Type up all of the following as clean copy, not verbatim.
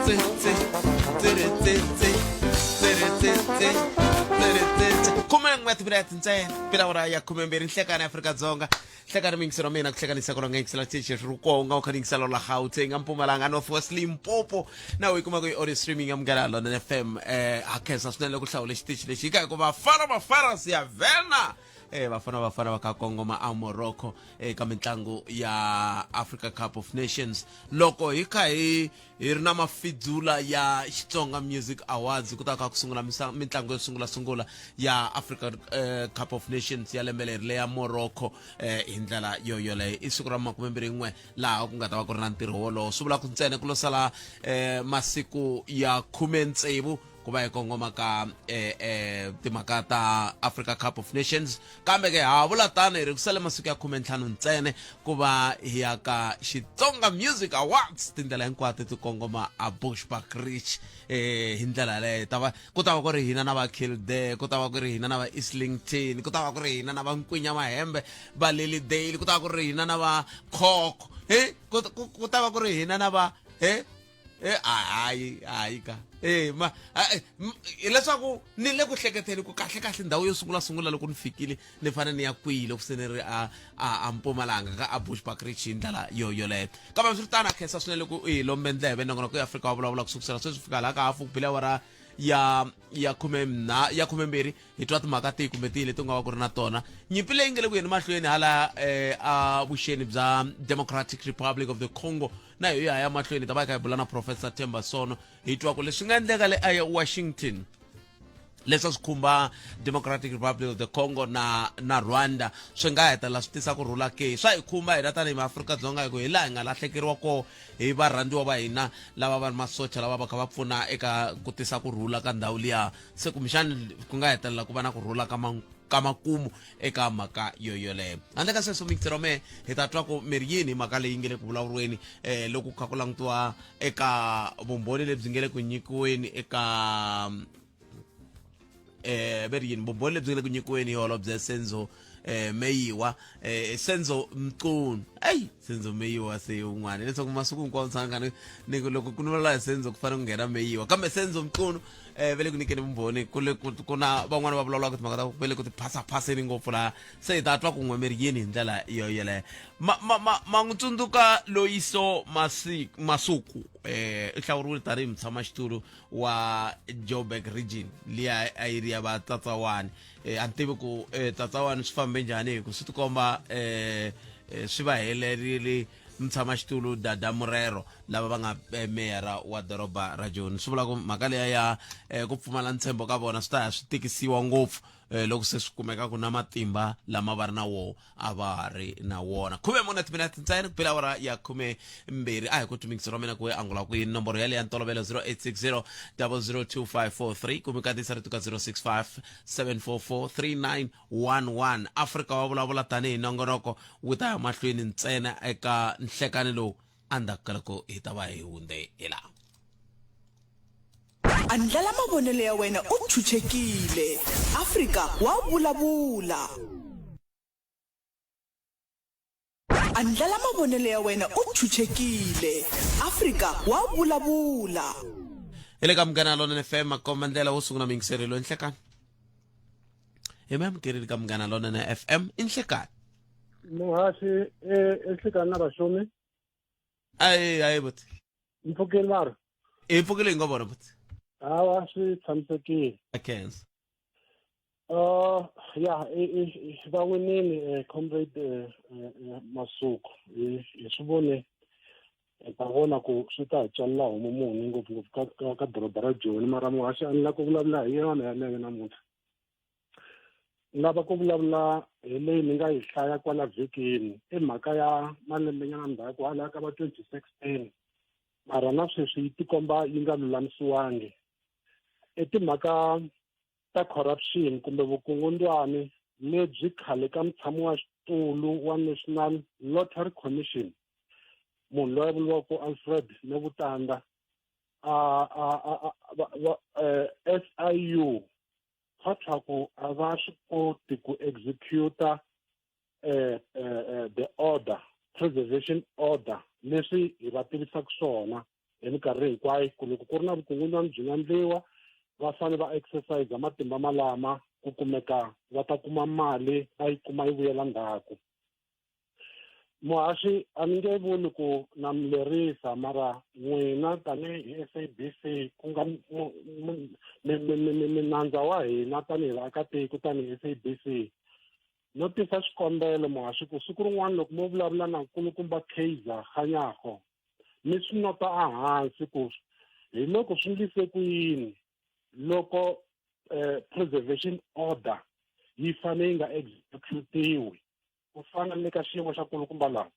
tse tse tsere tse tse tsere tse tse tsere tse tse 11 timinete ntsena pilawura ya 12 nhlekani Afrika-Dzonga. Hlekani miyingiselo wa mina ku hlekanisa ku rhanga yingisela xitichi xi ri kona nga u kha yingisela la Gauteng, Mpumalanga, North West, Limpopo na u yi kuma ku yi audio streaming ya Munghana Lonene FM. Ha khensa swinene loko hlawule xitichi lexi hi ka hikuva Bafana Bafana siya vena Bafana Bafana va kha kongoma a Morocco eka mitlangu ya Africa Cup of Nations. Loko hi kha hi ri na mafidzula ya Xitsonga Music Awards, ku ta kha ku sungula mitlangu yo sungula sungula ya Africa Cup of Nations ya lembe leri leya Morocco hi ndlela yo yoleyo. I siku ra 21 laha ku nga ta va ku ri na ntirho wolowo. Swi vula ku ntsena ku lo sala masiku ya 16 ku va hi kongoma ka timhaka ta Africa Cup of Nations. Kambe ke ha vula tano hi ri ku sale masiku ya 15 ntsena ku va hi ya ka Xitsonga Music Awards. Tindlela hinkwato ti kongoma a Bushbuckridge hi ndlela yaleyo. Ta va ku ta va ku ri hina na va Kildare, ku ta va ku ri hina na va Islington, ku ta va ku ri hina na va Nkwinya Mahembe va Lilydale, ku ta va ku ri hina na va Khokho, ku ta va ku ri hina na va hayi hayi ka ma hileswaku ni le ku hleketeni ku kahle kahle ndhawu yo sungula sungula loko ni fikile ni fanele ni ya kwihi loko se ni ri a Mpumalanga ka a Bushbuckridge hi ndlela yo yoleyo. Kambe swi ri tano, a khensa swinene loko u hi lombe ndleve. Nongonoko ya Afrika wa vulavula ku sukusela sweswi fika laha ka hafu ku bile awara ya khume na ya 12. Hi twa timhaka tihi kumbe tihi leti u nga va ku ri na tona. Nyimpi leyi nga le ku yeni mahlweni hala a vuxeni bya Democratic Republic of the Congo na hi ya ya mahlweni, ta va hi kha hi bula na Professor Themba Sono, hi twa ku leswi nga endleka le a Washington leswi a swi khumba Democratic Republic of the Congo na Rwanda swi nga hetelela swi tisa ku rhula ke. Swa hi khumba hina tanihi maAfrika-Dzonga hi ku hi laha hi nga lahlekeriwa koho hi varhandziwa va hina lava va ri masocha lava va kha va pfuna eka ku tisa ku rhula ka ndhawu liya. Se kumbexani ku nga hetelela ku va na ku rhula ka makumu eka mhaka yo yoleyo. Handle ka sweswo, mixero me hi ta twa ku mi ri yini hi mhaka leyi nge le ku vulavuriweni loko ku kha ku langutiwa eka vumbhoni lebyi nge le ku nyikiweni eka ve ri yini, vumbhoni lebyi nge le ku nyikiweni hi holobye Senzo Meyiwa, Senzo Mchunu, eyi Senzo Meyiwa se un'wana, leswaku masiku hinkwawo tshanga ni loko ku ni vulavula hi Senzo ku fanele ku nghena Meyiwa, kambe Senzo Mchunu ve le ku nyikeni vumbhoni. Ku le ku na van'wani va vulavulaka timhaka ta ku ve le ku tiphasaphaseni ngopfu laha. Se hi ta twa ku n'we mi ri yini hi ndlela yo yeleyo. Ma n'wi tsundzuka Loyiso Masuku, u hlawuriwile tanihi mutshamaxitulu wa Joburg region liya a yi ri ya va Tsatsawani. A ni tivi ku Tsatsawani swi fambe njhani, hi ku swi tikomba swi va helerile mutshamaxitulu Dada Murero lava va nga meyara wa doroba ra Joni. Swi vula ku mhaka leya ya ku pfumala ntshembo ka vona swi ta ya swi tikisiwa ngopfu loko se swi kumeka ku na matimba lama va ri na woho a va ha ri na wona. 14 timinete ntsena ku bela awara ya 12. A hi ku tumingisi ra mina ku angula kwihi nomboro yaleyo ya ntolovelo 0860 002543 kumbe katisa rito ka 065 744 3911. Afrika wa vulavula tanihi nongonoko wu ta ya mahlweni ntsena eka nhlekani lowu endzhaku ka loko hi ta va hi hundze hi laha. Andlala mavonelo ya wena u chuchekile. Afrika wa vulavula. Andlala mavonelo ya wena u chuchekile. Afrika wa vulavula. Hi le ka Munghana Lonene FM, makomba ndlela wo sungula miyingiserelo nhlekani. Hi mi amukerile ka Munghana Lonene FM i nhlekani. Muhaxi enhlekani na vaxomi. Ayi ayi buti. Mpfukeni mara. Hi pfukile hi nga vona buti. Hawa swi tshamisekile. A khensa. Ya va winile, comrade Masuku, hi swi vone, hi ta vona ku swi ta hi tswalela homu muni ngopfungopfu ka doroba ra Joni. Mara muhaxi, a ni lava ku vulavula hi yona yaleyo namuntlha. Ni lava ku vulavula hi leyi ni nga yi hlaya kwala vhikini, i mhaka ya malembenyana ndzhaku hala ka va 2016, mara na sweswi yi tikomba yi nga lulamisiwangi. I timhaka ta corruption kumbe vukungundwani lebyi khale ka mutshami wa xitulu wa National Lottery Commission, munhu loyi a vuriwaka Alfred Nevutanda, SIU va twa ku a va swi koti ku executa the order, preservation order, leswi hi va tivisaka swona. hi minkarhi hinkwayo ku loko ku ri na vukungundzwani byi nga ndliwa va fanele va exercise matimba malama ku kumeka va ta kuma mali va yi kuma yi vuyela ndzhaku. Muhaxi a ni nge vuli ku na mi lerisa mara n'wina tanihi SABC ku nga minandza wa hina tanihi vaakatiko tanihi SABC no tisa xikombelo muhaxi ku siku rin'wana loko mo vulavula na nkulukumba Kaizer Kganyago mi swi nota ehansi ku hi loko swi ndlise ku yini loko eh, preservation order yi fanele yi nga executiwi ku fana ni ka xiyimo xa kulukumba laha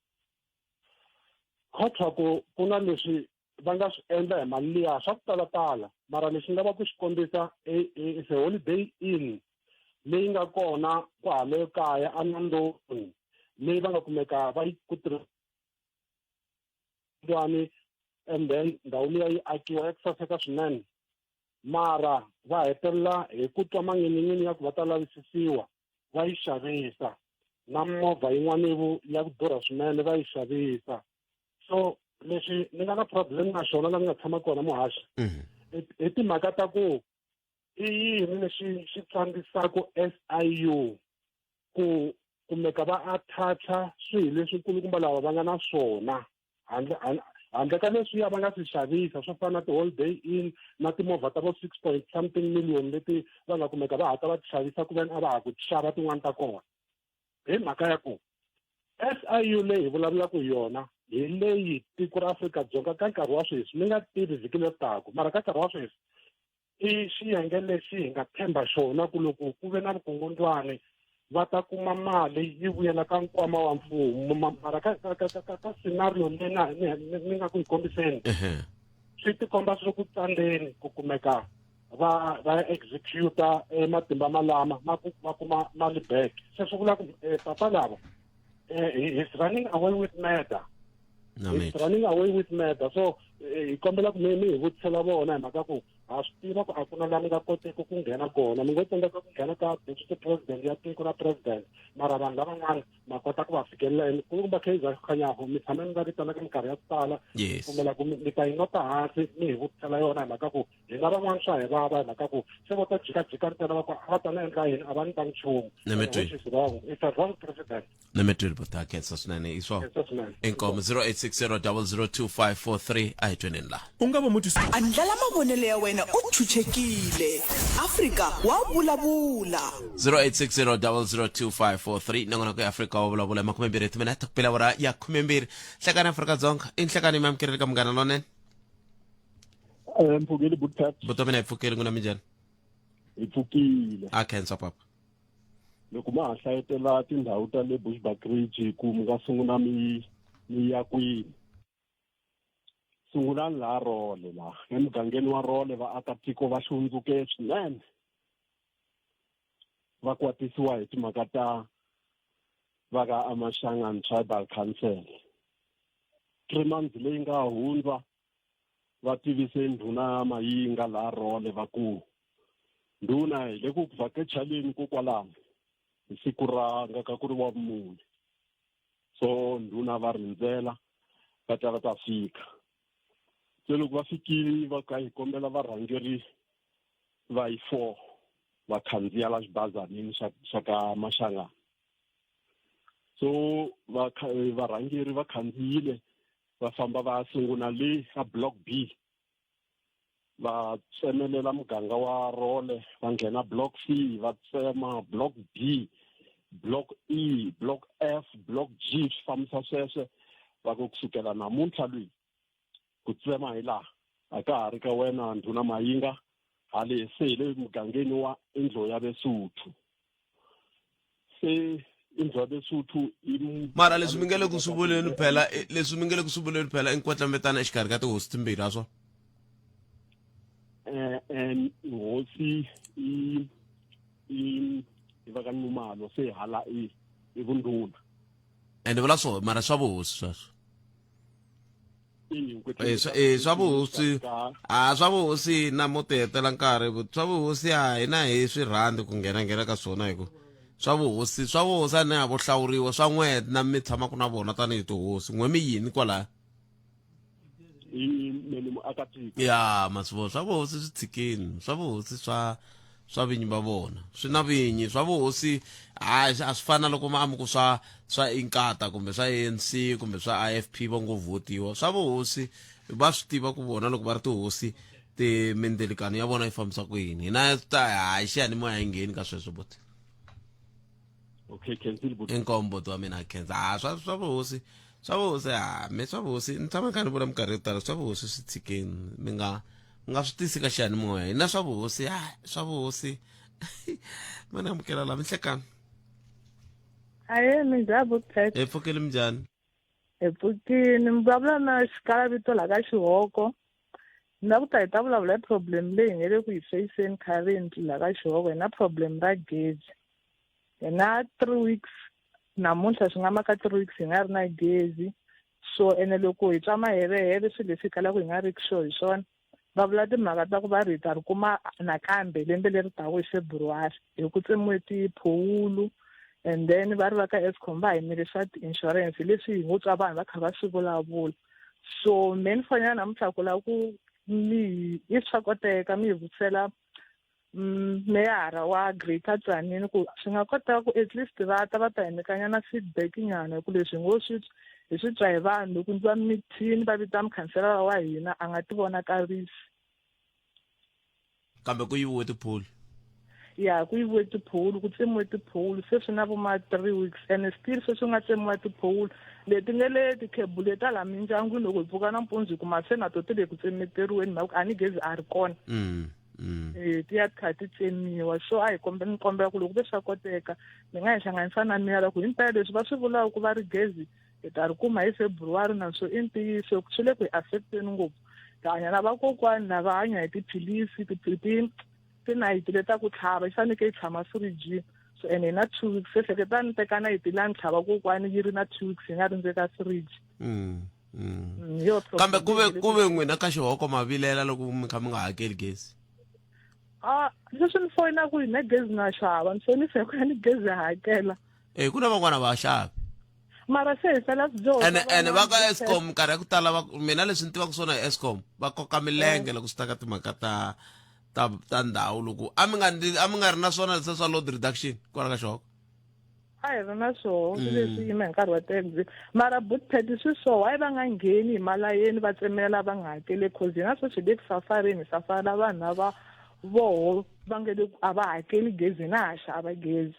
khotwa ku ku na leswi va nga swi endla hi mali liya swa ku talatala mara lexi nga va ku xi kombisa is a holiday inn leyi nga kona kwale kaya anandoni leyi va nga kumeka va yi ku tirhisiwani and then ndhawu liya yi akiwa ya ku saseka swinene mara va hetelela hi ku twa man'ining'ini ya ku va ta lavisisiwa va yi xavisa na movha yin'wana ya ku durha swinene va yi xavisa so leswi ni nga na problem na xona la ni nga tshama kona muhaxi mhm. i timhaka ta ku i yini lexi xi tsandzisaka SIU ku kumeka va attach-a swilo leswi nkulukumba lava va nga na swona handle handle ka leswiya va nga swi xavisa swo fana na ti-holiday inn na timovha ta vo six point something million leti va nga kumeka va hatla va ti xavisa ku veni a va ha ku xava tin'wani ta kona hi mhaka ya ku SIU leyi hi vulavulaka hi yona hi leyi tiko ra Afrika-Dzonga ka nkarhi wa sweswi ni nga tivi vhiki leri taka mara ka nkarhi wa sweswi i xiyenge lexi hi nga tshemba xona ku loko ku ve na vukungundzwani va ta kuma mali yi vuyela ka nkwama wa mfumo mara ka ka ka ka ka scenario leyi na ni nga ku yi kombiseni swi tikomba swi ri ku tsandzeni ku kumeka va va executa eh, matimba malama ma ku va kuma mali back se swi vula ku eh, papa lava eh, he's running away with murder he's running away with murder so hi kombela ku mi mi hi vutisela vona hi mhaka ku ha swi tiva ku a ku na laha mi nga koteki ku nghena kona mi ngo tsandzeka ku nghena ka deputy president ya tiko na president mara vanhu lavan'wana ma kota ku va fikelela and kulukumba kaizer khanyaho mi tshame mi va vitana ka minkarhi ya ku tala pfumela ku mi ta yi nota hansi mi hi vutisela yona hi mhaka ku hina van'wana swa hi vava hi mhaka ku se vo ta jikajika ntsena va ku a va ta ni endla yini a va ni ta nchumu which is wrong it's a wrong president na mi twile bota khensa swinene i swo inkomo 0860002543 a hi tweneni laha u nga va mutwisi Andlala mavonelo ya wena u chuchekile. Afrika wa vulavula. 0860002543 nongonoko ya Afrika wa vulavula makumembirhi timinete ku pela awara ya khumembirhi nhlekani Afrika-Dzonga i nhlekani mi amukeleli ka munghana lonene Eh, mpfukile buthat vutomi na hi pfukeli n'wina minjhani hi pfukile a khensa papa loko ma ha hlayetela tindhawu ta le Bushbuckridge ku mi nga sungula mi mi ya kwini sungulani laha role laha emugangeni wa role vaakatiko va hlundzuke swinene va kwatisiwa hi timhaka ta va ka Amashangan Tribal Council three months leyi nga hundza va tivise ndhuna Mayinga laha role va ku ndhuna hi le ku vhakechaleni kokwalano hi siku ra nga ka ku ri wa vumune so ndhuna va rindzela va ta va ta fika se loko va fikile va ka hi kombela varhangeri va yi four va khandziya la xibazanini xa xa ka Mashangana so va varhangeri va khandziyile va famba va ya sungula le ka block B va tsemelela muganga wa Role va nghena block C va tsema block D block E block F block G swi fambisa sweswe va ku kusukela namuntlha lwiyi ku tsema hi laha a ka ha ri ka wena ndhuna Mayinga hale se hi le mugangeni wa Indlo ya Vesuthu se Indlo ya Vesuthu i mara leswi mi nga le ku swi vuleni phela leswi mi nga le ku swi vuleni phela i nkwetlembetana exikarhi ka tihosi timbirhi a swona eh eh hosi i i i va ka Nxumalo se hala i i vundhuna ende vula swo mara swa vuhosi sweswo Eh, swa eh, swa vuhosi a swa vuhosi na mo ti hetela nkarhi swa vuhosi a hina hi swi rhandzi ku nghena nghena ka swona hi ku swa vuhosi swa vuhosi a ni ha vo hlawuriwa swa n'we na mi tshamaka na vona tanihi tihosi n'we mi yini kwalaya Hi mene muakatiko. Ya masivo swa vuhosi swi tshikeni swa vuhosi swa swa vinyi va vona swi na vinyi swa vuhosi hayi a swi fani na loko ma amuku swa swa inkata kumbe swa ANC kumbe swa IFP va ngo votiwa swa vuhosi va swi tiva ku vona loko va ri tihosi ti mindzilikano ya vona yi fambisa ku yini hina ta hayi xiyanimoya yi ngheni ka sweswo boti. Okay, khensile buti. Inkomu buti wa mina khensa. Ha swa swa vuhosi swa vuhosi ha me swa vuhosi ni tshama kha ni vula minkarhi yo tala swa vuhosi swi tshikeni mi nga mi nga swi tisi ka xiyanimoya hina swa vuhosi ha swa vuhosi ma ni amukela la minhlekani. Aye minjhani buti. Hi pfukile minjhani? Hi pfukile mi vulavula na xikala vito la ka Xihoko. Ni lava ku ta hi ta vulavula hi problem leyi hi nge le ku yi feyiseni currently la ka Xihoko hi na problem ra gezi. Hi na 3 weeks namuntlha swi nga maka 3 weeks hi nga ri na gezi so ene loko hi twa mahevehe swilo leswi hi kalaka hi nga ri sure hi swona va vula timhaka ta ku va ri hi ta ri kuma nakambe lembe leri taka hi February hi ku tsemiwe tiphowulu and then va ri va ka Eskom va hi nyike swa ti-insurance leswi hi ngo twa vanhu va kha va swi vulavula so me ni fonela namuntlha ku lava ku mi if swa koteka mi hi vutisela meyara wa Greater Tzaneen ku swi nga koteka ku at least va ta va ta hi nyikanyana feedback nyana hi ku leswi hi ngo swi hi swi twa hi vanhu loko ndzi va mithini va vita mukhanselara wa hina a nga ti vonakarisi. Kambe ku yiviwe tiphulu. Ya ku yiviwe tiphulu ku tsemiwe tiphulu se swi na vo ma 3 weeks and still sweswi nga tsemiwa tiphulu leti nge le tikhebulu leta laha mindyangwini loko hi pfuka nampundzu hi kuma se na to ti le ku tsemeteriweni mhaka a ni gezi a ri kona. Eh ti ya kha ti tsemiwa so a hi kombe ni kombela ku loko ve swa koteka mi nga hi hlanganisa na meyara ku himpela leswi va swi vulaka ku va ri gezi hi ta ri kuma hi February naswo i ntiyiso swi le ku hi affecteni ngopfu hi hanya na vakokwani lava hanya hi tiphilisi tinayiti leta ku tlhava yi fanekele yi tshama firijini so ene hi na 2 weeks se hleketani teka nayiti liya ni tlhava kokwani yi ri na 2 weeks yi nga ri ndzeni ka firiji. Yo Kambe ku ve ku ve n'wina ka xihoko ma vilela loko mi kha mi nga hakeli gezi. Ah, leswi ni foyinaka hi na gezi na xava ni foyinisa hi ku ya ni gezi hakela. Eh ku na van'wana va xavi. Mara se hi sala swidyoho Ene ene va ka Eskom minkarhi ya ku tala va mina leswi ni tivaka swona hi Eskom va koka milenge loko swi ta ka timhaka ta ta ta ndhawu loko a mi nga a mi nga ri na swona leswi swa load reduction kwala ka xihoko. A hi ri na swoho swi leswi yima hi nkarhi wa taxi mara butpet swi so why va nga ngheni hi malayeni va tsemela va nga hakeli cause hina sweswi hi le ku safareni hi safara vanhu lava voho va nge le a va hakeli gezi hina ha xava gezi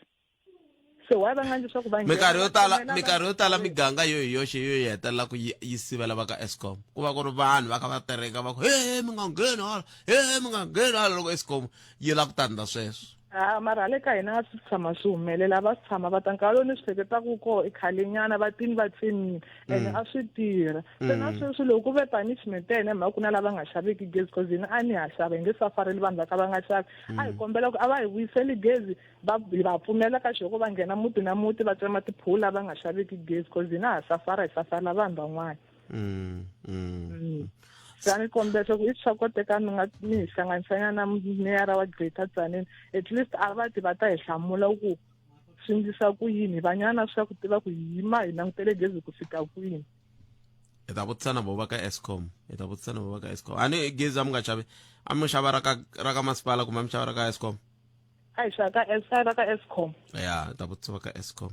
se why va nga endli leswaku va minkarhi yo tala minkarhi yo tala miganga yo hi yoxe yo yi hetelela ku yi sivela va ka Eskom ku va ku ri vanhu va kha va tereka va ku he mi nga ngheni hala he mi nga ngheni hala loko Eskom yi lava ku ta endla sweswo. Ha mara hale ka hina a swi tshama swi humelela va swi tshama va ta nkarhi lowu ni swi hleketaka koho i khalenyana va tini va tsemile ene a swi tirha se na sweswi loko ku ve punishment ya hina hi mhaka ku na lava nga xaveki gezi cause hina a ni ha xava hi nge safareli vanhu va ka va nga xavi a hi kombela ku a va hi vuyiseli gezi va hi va pfumela ka xoko va nghena muti na muti va tsema tiphula va nga xaveki gezi cause hina ha safara hi safarela vanhu van'wana. Se a ni kombela leswaku if swa koteka mi nga mi hi hlanganisanyana na meyara wa Greater Tzaneen at least a va ti va ta hi hlamula ku swi endlisa ku yini hi va nyana swa ku tiva ku hi yima hi langutele gezi ku fika kwini. Hi ta vutisa na vo va ka Eskom hi ta vutisa na vo va ka Eskom a ni gezi a mi nga xavi a mi xava ra ka ra ka masipala kumbe a mi xava ra ka Eskom. A hi xava ka a ra ka Eskom. Ya hi ta vutisa va ka Eskom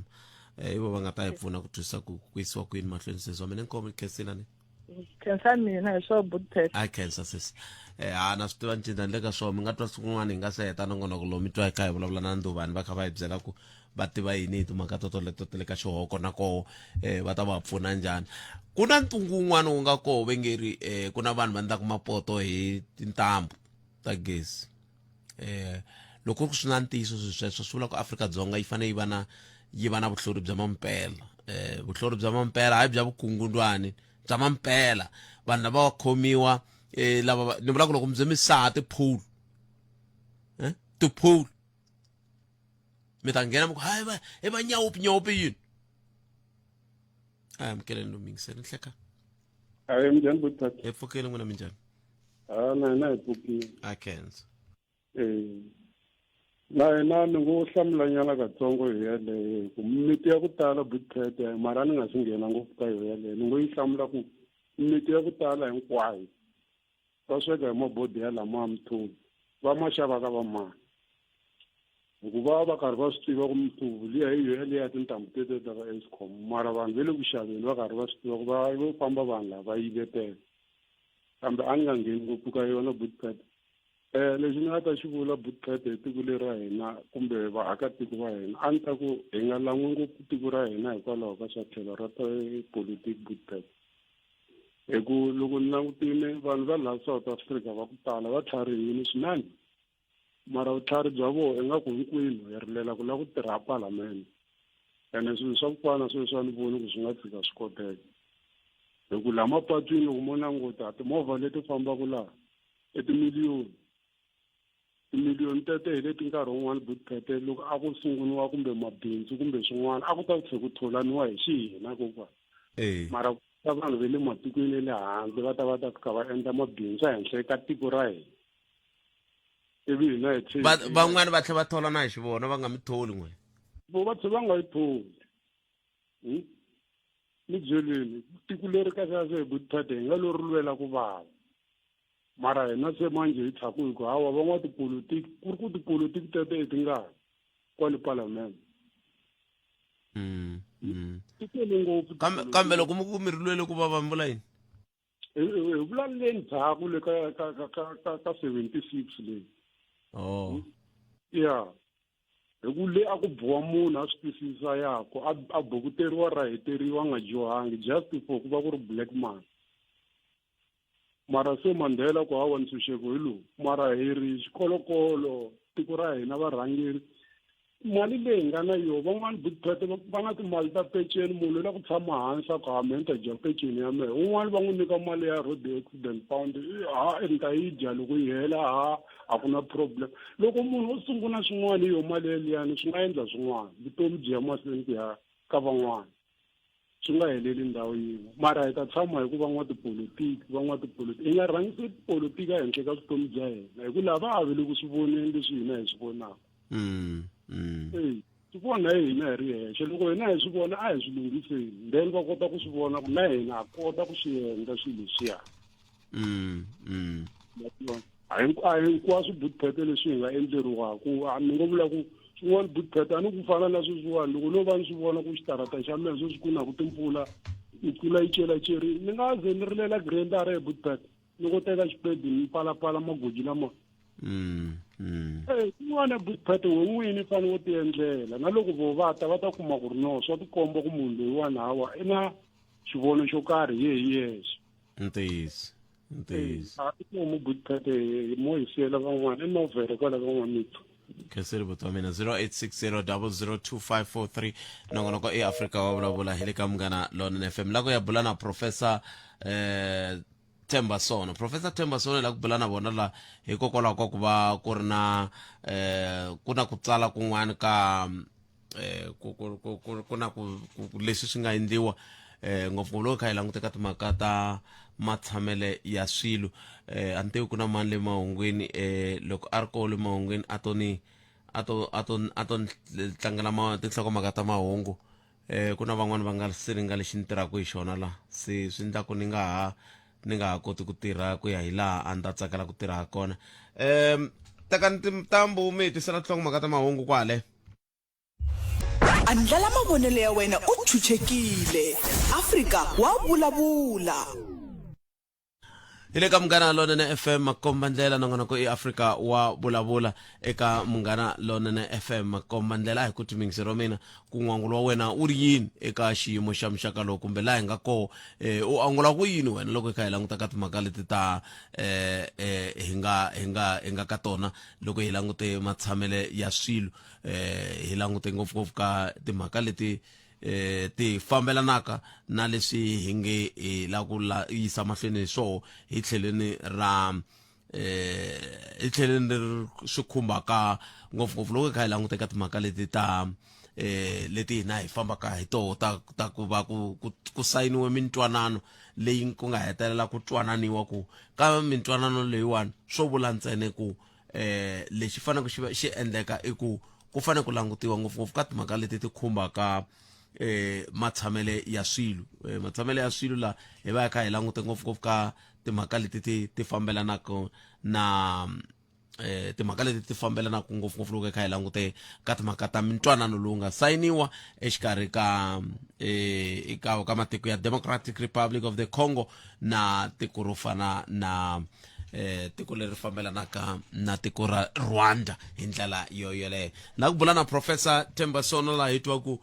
i vo va nga ta hi pfuna ku twisisa ku ku yisiwa kwini mahlweni sesi wa mina inkomu khensile ni. Khensa mina hi swo butet. A khensa sesi. Ha na swi tiva ni le ka swona mi nga twa siku rin'wana hi nga se heta nongonoko lowu mi twa hi kha hi vulavula na Ndhuvani va kha va hi byela ku va tiva yini hi timhaka to toleto ta le ka xihoko na koho va ta va pfuna njhani. Ku na ntungu wun'wana wu nga koho ve nge ri ku na vanhu va endlaka mapoto hi tintambu ta gezi. Loko ku ri swi na ntiyiso swilo sweswo swi vula ku Afrika-Dzonga yi fanele yi va na yi va na vuhlori bya mampela vuhlori bya mampela hayi bya vukungundwani bya mampela vanhu lava va khomiwa lava ni vula ku loko mi ze mi saha tiphulu tiphulu mi ta nghena mi ku hayi va i va nyawupi nyawupi yini a amukeleni lomu yingiseni nhleka. Ayi minjhani butata? Hi pfukile n'wina minjhani? Ha na hina hi pfukile. A khensa. Eh. Na hina ni ngo hlamulanyana katsongo hi yeleyo hi ku miti ya ku tala butata mara ni nga si nghena ngopfu ka yo yeleyo ni ngo yi hlamula ku. Miti ya ku tala hinkwayo va sweka hi mabodi ya lama ya mthubu va ma xava ka vamani hikuva va karhi va swi tiva ku mthubu liya hi yoya liya tintambu teto ta ka Eskom mara vanhu va le ku xaveni va karhi va swi tiva ku va vo famba vanhu lava va yivetela kambe a ni nga ngheni ngopfu ka yona bootcat um lexi ni nga ta xi vula bootcat hi tiko leri ra hina kumbe vaakatiko va hina a ni ta ku hi nga lan'wi ngopfu tiko ra hina hikwalaho ka swa tlhelo ra tipolitiki bootcat hi ku loko ni langutile vanhu va laha South Africa va ku tala va tlharihile swinene mara vutlhari bya vona ingaku hinkwenu hi rilela ku lava ku tirha palamende ene swilo swa ku fana sweswi a ni voni ku swi nga tshika swi koteka hi ku laha mapatwini loko mo languta timovha leti fambaka laha i timiliyoni timiliyoni tete hi leti nkarhi wun'wani butphete loko a ku sunguriwa kumbe mabindzu kumbe swin'wana a ku ta tlhe ku tholaniwa hi xihina kokwana mara ta vanhu va le matikweni ya le handle va ta va ta fika va endla mabindzu ehenhla ka tiko ra hina ivi hina hi tlhe van'wani va tlhe va thola na hi xivona va nga mi tholi n'we vo va tlhe va nga yi tholi hmm? ni byeleni tiko leri kahlekahle hi butphete hi nga lori lwela ku vava mara hina se manje hi tshaku hi ku hawa van'watipolitiki ku ri ku tipolotiki teto i tingani kwale palamende mm, mm. ti tele ngopfu kambe kambe loko mi ku mi ri lwele ku vava mi vula yini hi vula le ndzhaku le ka ka ka ka ka ka 76 leyi oh ya hi ku le a ku biwa munhu a swi twisisa yako a a bukuteriwa raheteriwa a nga dyohangi just for ku va ku ri black man mara se Mandela ku hawa ntshunxeko hi lowu mara hi ri xikolokolo tiko ra hina varhangeri mali leyi nga na yona van'wani butphete va na timali ta peceni munhu u la ku tshama hansi a ku ha mehe ni ta dya peceni ya mehe un'wana va n'wi nyika mali ya road accident fund ha ni ta yi dya loko yi hela ha a ku na problem loko munhu o sungula swin'wana hi yo mali yeliyani swi nga endla swin'wana vutomi byi ya mahlweni ku ya ka van'wana swi nga heleli ndhawu yin'we mara hi ta tshama hi ku van'watipolitiki van'watipolitiki hi nga rhangisi tipolitiki ehenhla ka vutomi bya hina hi ku lava a ve le ku swi voneni leswi hina hi swi vonaka mm, mm. e swi vona hi hina hi ri hexe loko hina hi swi vona a hi swi lunghiseni then va kota ku swi vona ku na hina ha kota ku swi endla swilo leswiya mm, mm. A hi hinkwaswo butphete leswi hi nga endleriwaka a ni ngo vula ku swin'wana butphete a ni ku fana na sweswiwani loko no va ni swi vona ku xitarata xa mehe sweswi ku naku timpfula mpfula yi celacerile ni nga ze ni rilela grendara hi butphete ni ko teka xipedi ni palapala magoji lama mm, mm. Eh, kun'wana butphete we n'wini fanele wo tiendlela na loko vo va ta va ta kuma ku ri no swa tikomba ku munhu loyiwani hawa i na xivono xo karhi ye hi yexe ntiyiso ntiyiso a i mu butphete mo hi siyela van'wana i novhele kwala van'wamithu khenseri buti wa mina 0860002543 nongonoko i afrika wa vulavula hi le ka munghana lonene fm la ku ya bula na professor eh Themba Sono professor Themba Sono la ku bula na vona la hikokwalaho ka ku va ku ri na eh ku na ku tsala kun'wana ka eh ku ku ku ku ku na ku ku leswi swi nga endliwa eh ngopfungopfu loko kha hi langute ka timhaka ta matshamele ya swilo eh a ni tivi ku na mani le mahungwini eh loko a ri koho le mahungwini a to ni a to a to a to ni tlangela ma tinhlokomhaka ta mahungu eh ku na van'wani va nga se ni nga lexi ni tirhaka hi xona la se swi endla ku ni nga ha ni nga ha koti ku tirha ku ya hi laha a ni ta tsakela ku tirha ha kona um tekani tintambu mi hi tisela tinhlokomhaka ta mahungu kwale Andlala mavonelo ya wena u chuchekile. Afrika wa vulavula. Hi le ka Munghana Lonene FM makomba ndlela nongonoko i Afrika wa vulavula eka Munghana Lonene FM makomba ndlela a hi ku timingisi ra mina ku n'wangulo wa wena wu ri yini eka xiyimo xa muxaka lowu kumbe laha hi nga koho eh, u angula ku yini wena loko hi kha hi languta ka timhaka leti ta eh, eh, hi nga hi nga hi nga ka tona loko hi langute matshamele ya swilo eh, hi langute ngopfungopfu ka timhaka leti eh ti fambelanaka na leswi hi nge hi la ku la yisa mahlweni hi swoho hi tlhelweni ra eh hi tlhelweni leri swi khumbaka ngopfungopfu loko hi kha hi languta eka timhaka leti ta eh leti hina hi fambaka hi toho ta ta ku va ku ku, ku sayiniwe mintwanano leyi ku nga hetelela ku twananiwa ku ka mintwanano leyiwani swo vula ntsena ku eh lexi faneleke xi va xi endleka i ku ku fanele ku langutiwa ngopfungopfu ka timhaka leti ti khumbaka Matshamele ya swilo, matshamele ya swilo la hi va hi kha hi langute ngopfungopfu ka timhaka leti ti fambelanaka na timhaka leti ti fambelanaka ngopfungopfu loko hi kha hi langute ka timhaka ta mintwanano lowu nga sayiniwa exikarhi ka ka matiko ya Democratic Republic of the Congo na tiko ro fana na tiko leri fambelanaka na tiko ra Rwanda. Hi ndlela yo yoleyo na ku bula na Professor Themba Sono laha hi twa ku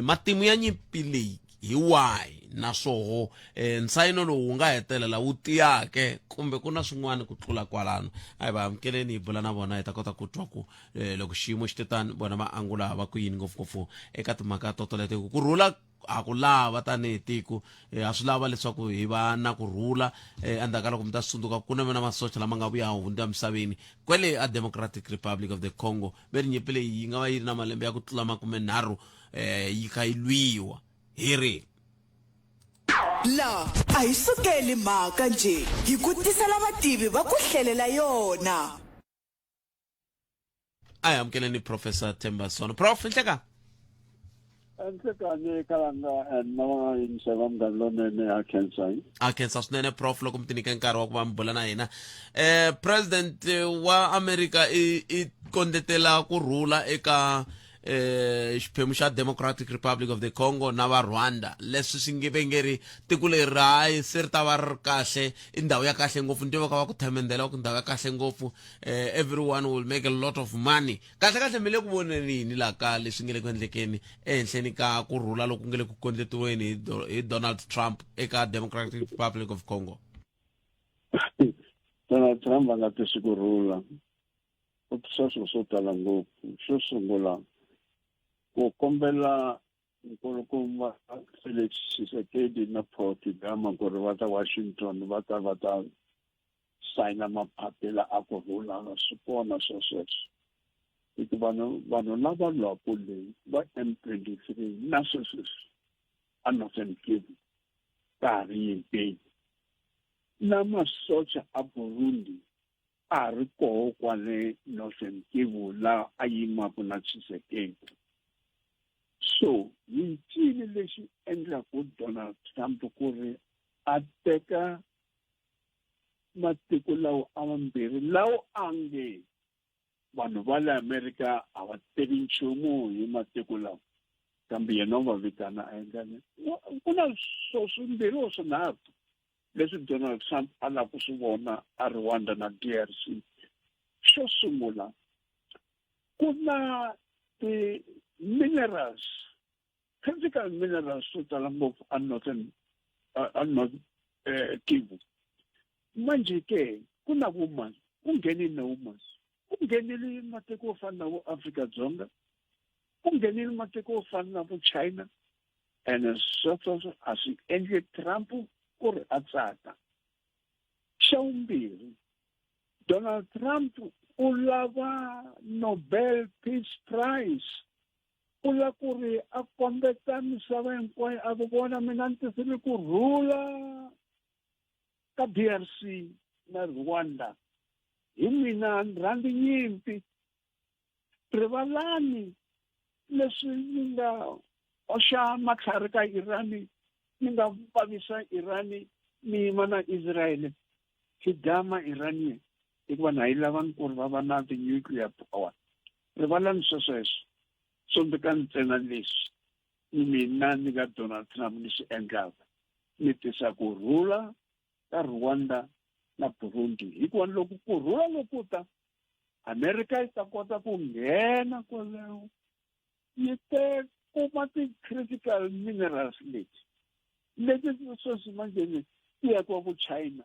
matimu ya nyimpi leyi hi wahi, naswoho nsayino lowu wu nga hetelela wu tiyake kumbe ku na swin'wana ku tlula kwalano. A hi va amukeleni, hi bula na vona, hi ta kota ku twa ku loko xiyimo xi te tani vona va angula va ku yini, ngopfungopfu eka timhaka to toleto. Ku rhula ha ku lava tanihi tiko, ha swi lava leswaku hi va na ku rhula. Endzhaku ka loko mi ta swi tsundzuka, ku na na masocha lama nga vuya hundza emisaveni kwele a Democratic Republic of the Congo. Ve ri nyimpi leyi yi nga va yi ri na malembe ya ku tlula 30 yi kha yi lwiwa hi ri La a hi sukeli mhaka njhe, hi ku tisela vativi va ku hlelela yona. A hi amukeleni Professor Themba Sono. Prof, nhleka. Nhlekani kalanga and na va yingisela va Munghana Lonene, ha khensa. A khensa swinene, Prof, loko mi ti nyika nkarhi wa ku va mi bula na hina. President wa America i kondletela ku rhula eka xiphemu xa Democratic Republic of the Congo na va Rwanda, leswi swi nge ve nge ri tiko leri hayi se ri ta va ri ri kahle, i ndhawu ya kahle ngopfu. Ni tiva ka va ku themendela ku ndhawu ya kahle ngopfu, everyone will make a lot of money. Kahle kahle mi le ku voneni yini laha ka leswi nge le ku endlekeni ehenhleni ka ku rhula loku nge le ku kondletiweni hi Donald Trump eka Democratic Republic of Congo? Donald Trump a nga tisi ku rhula, u tisa swilo swo tala ngopfu. Xo sungula, ku kombela nkulukumba Felix Tshisekedi na Paul Kagame ku ri va ta Washington va ta sayina mapapila a ku rhula, swi kona swo sweswo, hi ku vanhu lava lwaku leyi va M23 na sweswi a Northern Kivu ka ha ri nyimpeni, na masocha a Burundi a ha ri koho kwale Northern Kivu laha a yimaka na Tshisekedi. So hi ncini lexi endlaku Donald Trump ku ri a teka matiko lawa a mambirhi lawa a nge vanhu va le Amerika a va tivi nchumu hi matiko lawa, kambe yena u va vitana a endla? Ku na swo swimbirhi o swinharhu leswi Donald Trump a lava ku swi vona a Rwanda na DRC. Xo sungula, ku na ti-minerals, critical minerals to tala ngopfu a northern a North Kivu. Manje ke ku na vumani ku nghenile na vumani, ku nghenile matiko yo fana na vo Afrika Dzonga, ku nghenile matiko yo fana na vo China, ene sweswo a swi endli Trump ku ri a tsaka. Xa vumbirhi, Donald Trump u lava Nobel Peace Prize. U lava ku ri a kombeta misava hinkwayo a ku, vona mina ni tisile ku rhula ka DRC na Rwanda, hi mina ni rhandzi nyimpi, rivalani leswi ni nga hoxa matlhari ka Irani, ni nga vavisa Irani, ni yima na Israyele hi dama Iranian, hikuva na yi lava ku ri va va na ti-nuclear power. Rivalani swesweswo, tsundzukani ntsena leswi mina ni nga Donald Trump ni swi endlaka, ni tisa ku rhula ka Rwanda na Burundi, hikuva loko ku rhula loku ta, Amerika yi ta kota ku nghena kwaleho yi te kuma ti-critical minerals leti sweswi manjheni ti yakiwa ku China,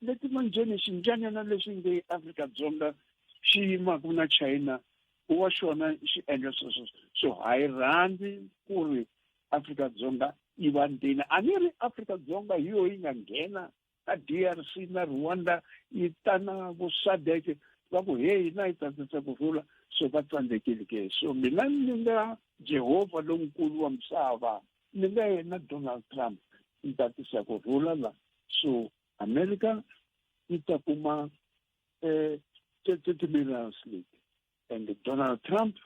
leti manjheni xindyanyana lexi nge Afrika-Dzonga xi yimaka na China ku va xona xi endla sweswo. So ha yi rhandzi ku ri Afrika-Dzonga yi va ndzeni. A ni ri Afrika-Dzonga hi yo yi nga nghena ka DRC na Rwanda, yi tana vo SADC, va ku heyi na yi tsandzekisa ku rhula, so va tsandzekile ke. So mina ni nga Jehovha lonkulu wa misava, ni nga yena Donald Trump, ni ta tisa ku rhula la. So America yi ta kuma ti-minerals leti, and Donald Trump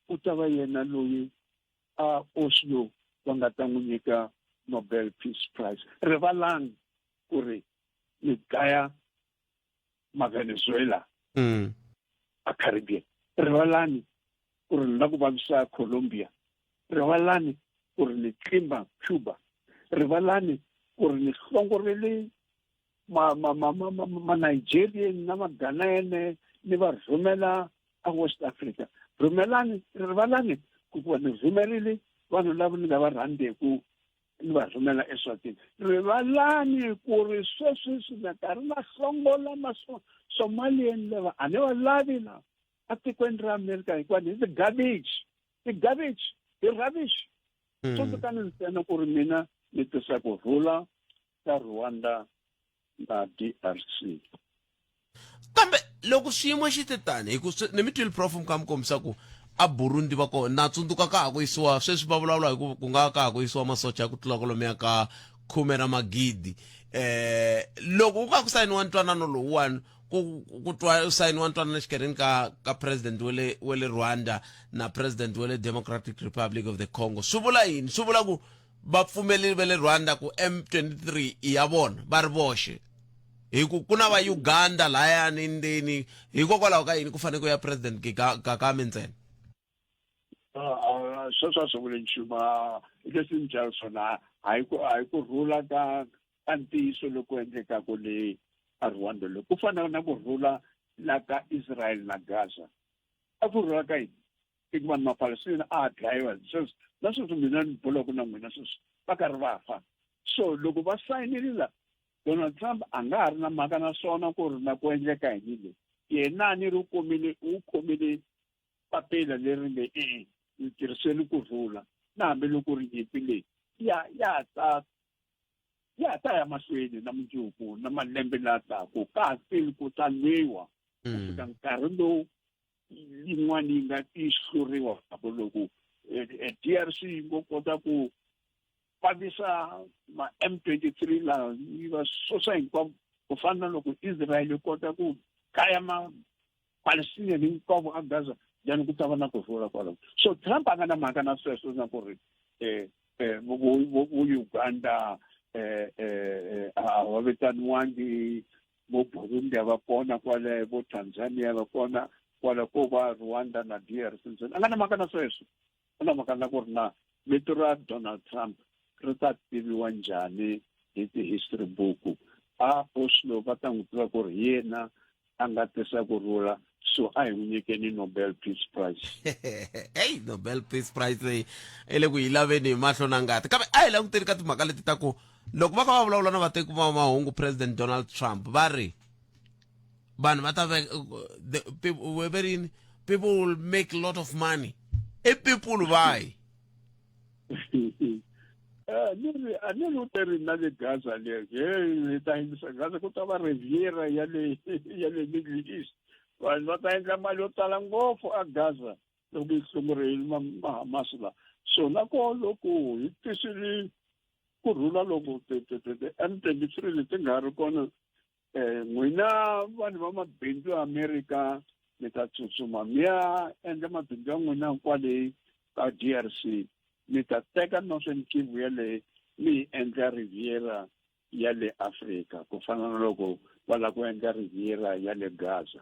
u ta va yena loyi a Oslo. va nga ta n'wi nyika Nobel Peace Prize. Rivalani ku ri mi dlaya mavenezuela a Caribbean. Rivalani ku ri ni la ku vavisa Colombia. Rivalani ku ri ni tlimba Cuba. Rivalani ku ri ni hlongorele ma ma ma ma ma ma Nigerian na ma Ghanaian ni va rhumela a West Africa. Rhumelani, rivalani ku ku ni rhumerile vanhu lava ni nga va rhandeku ni va rhumela eSwatini. Rivalani ku ri sweswi swi na karhi na hlongola ma Somalian lava a ni va lavi la atikweni ra Amerika hikuva ni ti-garbage, ti-garbage, hi rubbish. Tsundzukani ntsena ku ri mina ni tisa ku rhula ka Rwanda na DRC. Kambe loko xiyimo xi te tani, hi ku ni mi twile prof mi kha mi kombisa ku a Burundi va kona, na tsundzuka ka ha ku yisiwa sweswi va vulavula hi ku ku nga ka ha ku yisiwa masocha ya ku tlula kwalomuya ka khume ra magidi. Loko ku ka ku sayiniwa ntwanano lowuwani, ku ku twa sayiniwa ntwanano exikarhini ka ka president wa le wa le Rwanda na president wa le Democratic Republic of the Congo, swi vula yini? Swi vula ku va pfumeleli va le Rwanda ku M23 i ya vona va ri voxe, hi ku ku na va Uganda lahayani ndzeni. Hikokwalaho ka yini ku fanele ku ya president Kagame ntsena? Sweswo a swi vuli nchumu. Leswi ni byela swona, a hi ku a hi ku rhula ka ka ntiyiso loku endlekaka le a Rwanda, loku ku fana na ku rhula la ka Israel na Gaza. A ku rhula ka yini? I ku vanhu Mapalestina a dlayiwa sweswi na sweswi, mina ni bulaka na n'wina sweswi va karhi va fa. So loko va sayinile la, Donald Trump a nga ha ri na mhaka na swona ku ri na ku endleka yini le. Yena ni ri u kumile, u khomile papila leri nge e ni tirhiseli ku rhula, na hambiloko ri nyimpi leyi ya ya ta ya ta ya mahlweni na mundzuku na malembe la taku, ka ha teli ku ta lwiwa ku fika nkarhi lowu yin'wana yi nga yi hluriwa. Loko DRC yi ngo kota ku vavisa ma M23 laha, yi va susa hinkwavo, ku fana na loko Israel yi kota ku kaya ma Palestinian hinkwavo a Gaza, then ku ta va na ku rhula kwalaho. So Trump a nga na mhaka na sweswo, na ku ri vo Uganda a va vitaniwangi, vo Burundi a va kona kwale, vo Tanzania va kona kwala, ko va Rwanda na DRC ntsena. A nga na mhaka na sweswo, a na mhaka na ku ri na vito ra Donald Trump ri ta tiviwa njhani hi ti-history book. A Oslo va ta n'wi tiva ku ri yena a nga tisa ku rhula, so a hi n'wi nyikeni Nobel Peace Prize. Hey, Nobel Peace Prize leyi i le ku yi laveni hi mahlo na ngati. Kambe a hi languteni ka timhaka leti ta ku loko va kha va vulavula na vateki va mahungu, President Donald Trump va ri vanhu va ta the people, va ri yini, people will make a lot of money. I people vahi? Ni ri a ni ri u te ri na le Gaza le, he hi ta yimisa Gaza, ku ta va Riviera ya le ya le Middle East, vanhu va ta endla mali yo tala ngopfu a Gaza loko yi hlongorile ma Hamas la. So na koho loko hi tisile ku rhula, loko ti-M23 leti nga ri kona, n'wina vanhu va mabindzu ya Amerika mi ta tsutsuma mi ya endla mabindzu ya n'wina kwale ka DRC, mi ta teka Northern Kivu yaleyo mi yi endla Riviera ya le Afrika, ku fana na loko va lava ku endla Riviera ya le Gaza.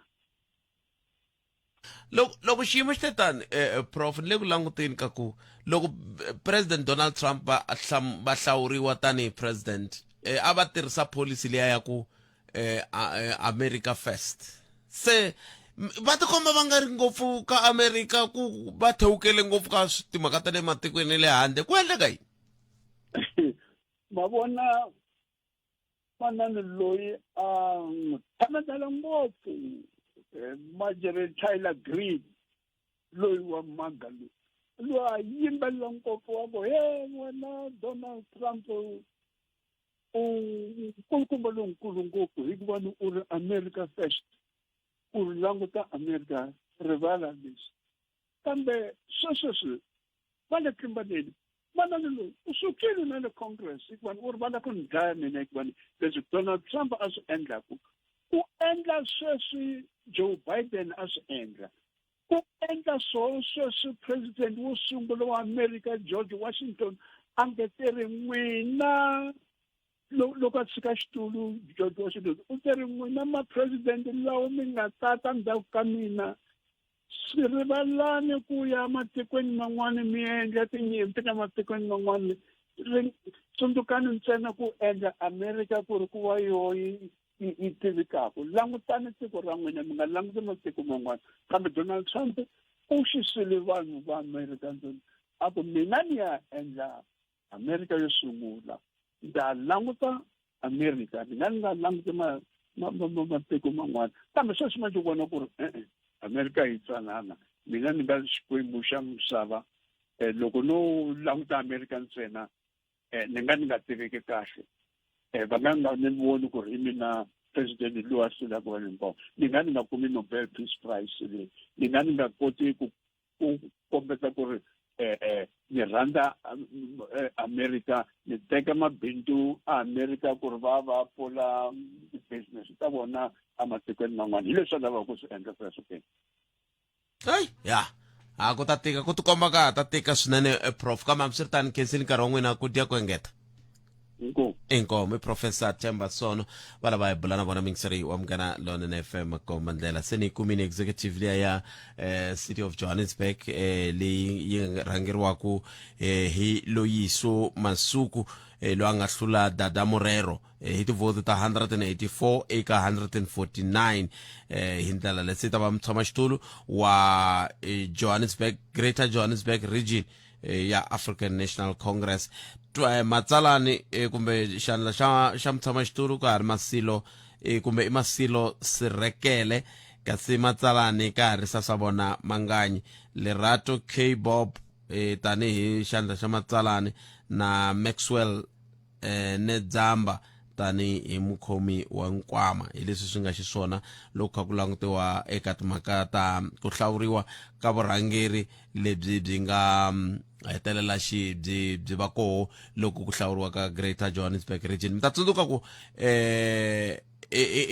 Loko loko xiyimo xi te tani, prof, ni le ku languteni ka ku loko President Donald Trump va va hlawuriwa tanihi president, a va tirhisa policy liya ya ku America first. Se va tikomba va nga ri ngopfu ka America, ku va thewukele ngopfu ka timhaka ta le matikweni ya le handle. Ku endleka yini? Ma vona, manani loyi a n'wi tshametela ngopfu, Marjorie Taylor Greene, loyi wa MAGA, loyi loyi a yimbelela ngopfu wa ku he wena Donald Trump u nkulukumba lonkulu ngopfu, hikuva ni u ri America first, u ri languta America, rivala leswi. Kambe swesweswi va le tlimbaneni. Manani loyi u sukile na le Congress, hikuva u ri va la ku ni dlaya mina, hikuva leswi Donald Trump a swi endlaku, u endla sweswi Joe Biden a swi endla, ku endla swona sweswi president wo sungula wa America George Washington. A nge teri n'wina loko a tshika xitulu George Washington u teri n'wina ma-president lawo mi nga tata ndzhaku ka mina swi rivalani ku ya matikweni man'wana mi endla tinyimpi na matikweni man'wana tsundzukani ntsena ku endla America ku ri ku va yoho yi yi tivikaku langutani tiko ra n'wina mi nga languti matiko man'wana kambe Donald Trump u xisile vanhu va America ntsena a ku mina ni ya endla America yo sungula ndza languta America ni nga ni nga languti ma matiko man'wana kambe sweswi manje u vona ku ri e-e America yi tsanana mina ni nga xikwembu xa misava um loko no languta America ntsena um ni nga ni nga tiveki kahle um va nga nga ni voni ku ri hi mina president loyi a hlulaka vanhu hinkwavo ni nga ni nga kumi Nobel Peace Prize leyi ni nga ni nga koti ku ku kombeta ku ri eh, eh, ni rhandza eh, America ni teka mabindzu a America ku ri va va pfula business ta vona ematikweni man'wana hi leswi a lavaka ku swi endla sweswo ke hayi ya a ku ta tika ku tikomba ka ha ta tika swinene eh, prof kambe hambiswiritano khensini nkarhi wa n'wina ku dya ku engeta inkomu inkomu i professor Themba Sono va lava hi bula na vona mingiseri wa Munghana Lonene FM komba ndlela se ni yi kumile executive liya ya eh, City of Johannesburg eh, leyi yi rhangeriwaku eh, hi Loyiso Masuku eh, loyi a nga hlula Dada Morero eh, hi tivhoti ta 184 eka 149 eh, hi ndlela leyi se ta va mutshamaxitulu wa eh, Johannesburg Greater Johannesburg Region eh, ya African National Congress eh, matsalani eh, kumbe xandla xa xa mutshamaxitulu ka ha ri Masilo kumbe i Masilo Sirekele kasi matsalani ka ha ri Sasavona Manganyi Lerato K Bob tanihi xandla xa matsalani na Maxwell eh, Nedzamba tanihi mukhomi wa nkwama hi leswi swi nga xiswona loko kha ku langutiwa eka timhaka ta ku hlawuriwa ka vurhangeri lebyi byi nga mm, hetelela xi byi byi va koho loko ku hlawuriwa ka Greater Johannesburg Region mi ta tsundzuka ku eh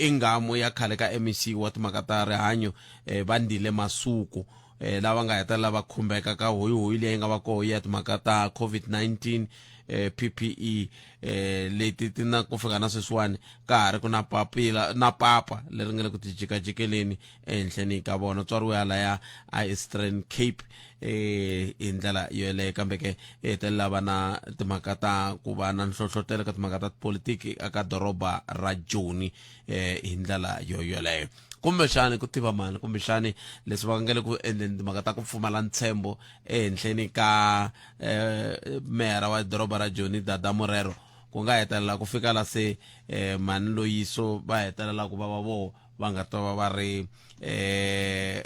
i nghamu ya khale ka MEC wa timhaka ta rihanyo eh, Bandile Masuku eh, lava nga hetelela va khumbeka ka hoyihoyi leyi nga va koho ya timhaka ta COVID-19 eh, PPE eh, leti ti na ku fika na sweswiwani ka ha ri ku na papila na papa leri nga le ku tijikajikeleni ehenhleni ka vona tswariwe halaya a Eastern Cape eh hi ndlela yoleyo kambe ke i hetelela va na timhaka ta ku va na nhlohlotelo ka timhaka ta tipolitiki eka doroba ra Joni eh hi ndlela yo yoleyo kumbexani ku tiva mani kumbexani leswi va nga le ku endleni timhaka ta ku pfumala ntshembo ehenhleni ka eh meyara wa doroba ra Joni Dada Morero ku nga hetelela ku fika la se eh mani loyiso va hetelela ku va va voho va nga ta va va ri eh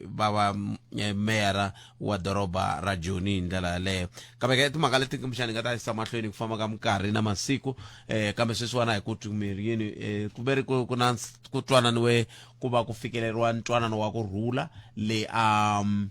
va va eh, meyara wa doroba ra Joni hi ndlela yaleyo kambe ke timhaka leti kumbexani hi nga ta yisa mahlweni ku famba ka minkarhi na masiku eh kambe sweswiwana hi ku twi eh ku ve ri ku ku na ku twananiwe ku va ku fikeleriwa ntwanano wa ku rhula le a um,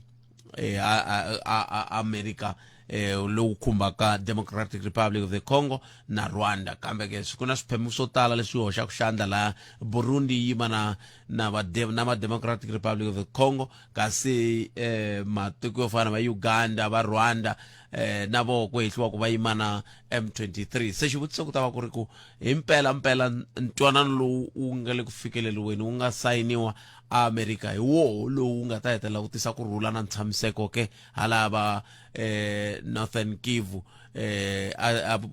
eh, a, a, a, America eh, lowu khumbaka Democratic Republic of the Congo na Rwanda kambe ke ku na swiphemu swo tala leswi hoxaka xandla laha Burundi yi yima na na va na ma Democratic Republic of the Congo kasi eh, matiko yo fana va Uganda va Rwanda eh, na voho ku hehliwa ku va yima na M23 se xivutiso ku ta va ku ri ku hi mpela mpela ntwanano lowu wu nga le ku fikeleriweni wu nga sayiniwa Amerika hi woho lowu nga ta hetelela ku tisa ku rhula na ntshamiseko ke hala va eh, Northern Kivu eh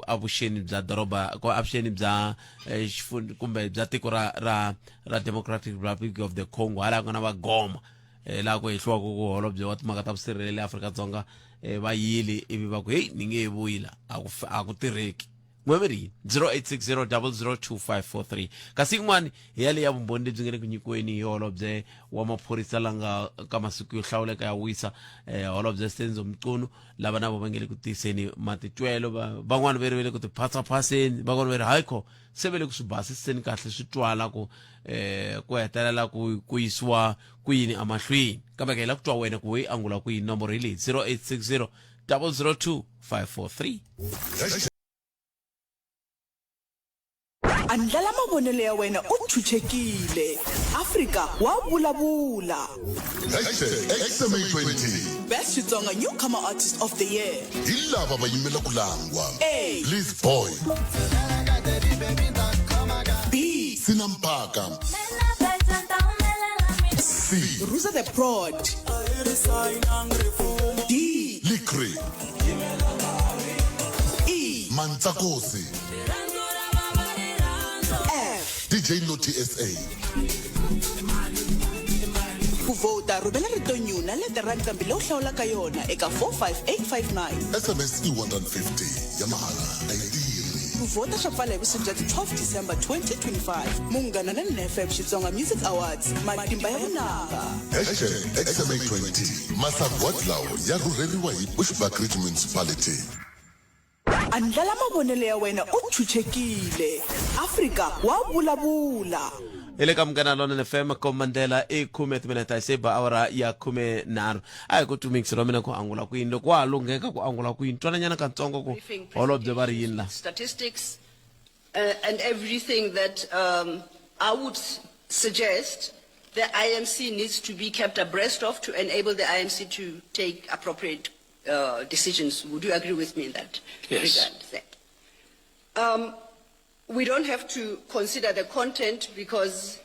avuxeni bya doroba ko avuxeni bya eh, kumbe bya tiko ra ra ra Democratic Republic of the Congo hala ku nga na va Goma eh, laha ku hehliwaka ku holobye wa timhaka ta vusirheleli Afrika-Dzonga eh, va yile ivi va ku heyi ni nge he vuyi la a ku a ku tirheki n'weveri 0860 002543 kasi yin'wana hi yaleyi ya vumbhoni lebyi nga le ku nyikiweni hi holobye wa maphorisa la nga ka masiku yo hlawuleka ya wisa eh, holobye Senzo Mchunu lava na vo va nge le ku tiseni matitwelo van'wana va ri va le ku tiphasaphaseni van'wana va ri hayi kho se va le ku swi basiseni kahle swi twala ku eh ku hetelela ku ku yisiwa ku yini emahlweni kambe ke hi la ku twa wena ku we angula ku yini nomboro hi leyi 0860 002 543 Andlala mavonelo ya wena u chuchekile. Afrika wa vulavula. Hashtag XMA20. Best Xitsonga Newcomer Artist of the Year. Hi lava va yimela ku langwa. A. Liz Boy. B. Sinampaka. C. Ruza the Prod. D. Likri. E. Mantsakosi. F. DJ Noti SA. Ku vhota rhumela rito new na leta ra nqambi leyi u hlawulaka yona eka 45859. SMS i 150 ya mahala a yi tirhi. Ku vhota swa pfala hi vusiku bya ti 12 December 2025. Munghana Lonene FM Xitsonga Music Awards, matimba ya vunanga. Hashtag XMA20. Masagwadi lawa ya rhurheriwa hi Bushbuckridge Municipality. Andlala mavonelo ya wena u chuchekile. Afrika wa vulavula. Hi le ka Munghana Lonene FM komandela i khume timinete se ba awara ya khume nharhu a hi ku tumikisi ra mina ku angula kwini loko wa ha lungheka ku angula kwini twananyana katsongo ku holobye va ri yini la statistics and everything that I would suggest the IMC needs to be kept abreast of to enable the IMC to take appropriate decisions. Would you agree with me in that Yes. regard? We don't have to consider the content because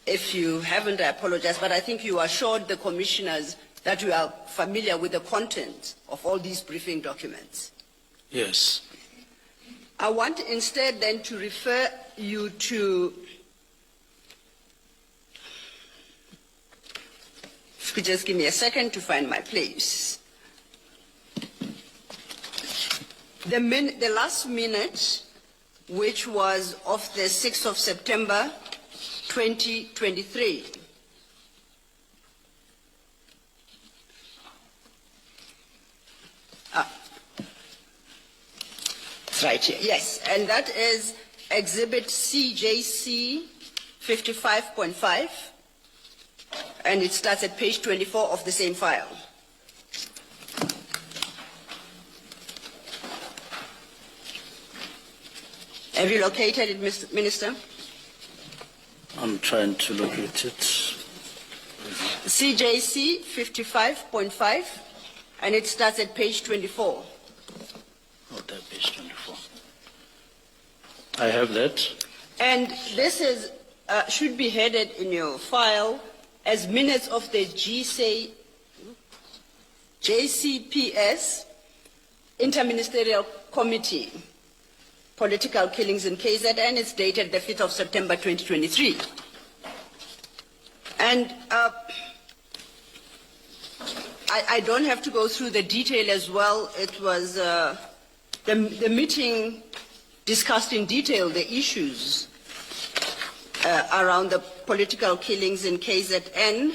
if you haven't, I apologize, but I think you assured the commissioners that you are familiar with the content of all these briefing documents. Yes. I want instead then to refer you to, if you could just give me a second to find my place. The, the last minute, which was of the 6th of September, 2023. It's right here, yes. And that is Exhibit CJC 55.5, and it starts at page 24 of the same file. Have you located it, Mr. Minister? I'm trying to locate it. CJC 55.5, and it starts at page 24. Oh, that page 24. I have that. And this is should be headed in your file as minutes of the JCPS Interministerial Committee, Political Killings in KZN. It's dated the 5th of September 2023. And I don't have to go through the detail as well. It was the meeting discussed in detail the issues around the political killings in KZN.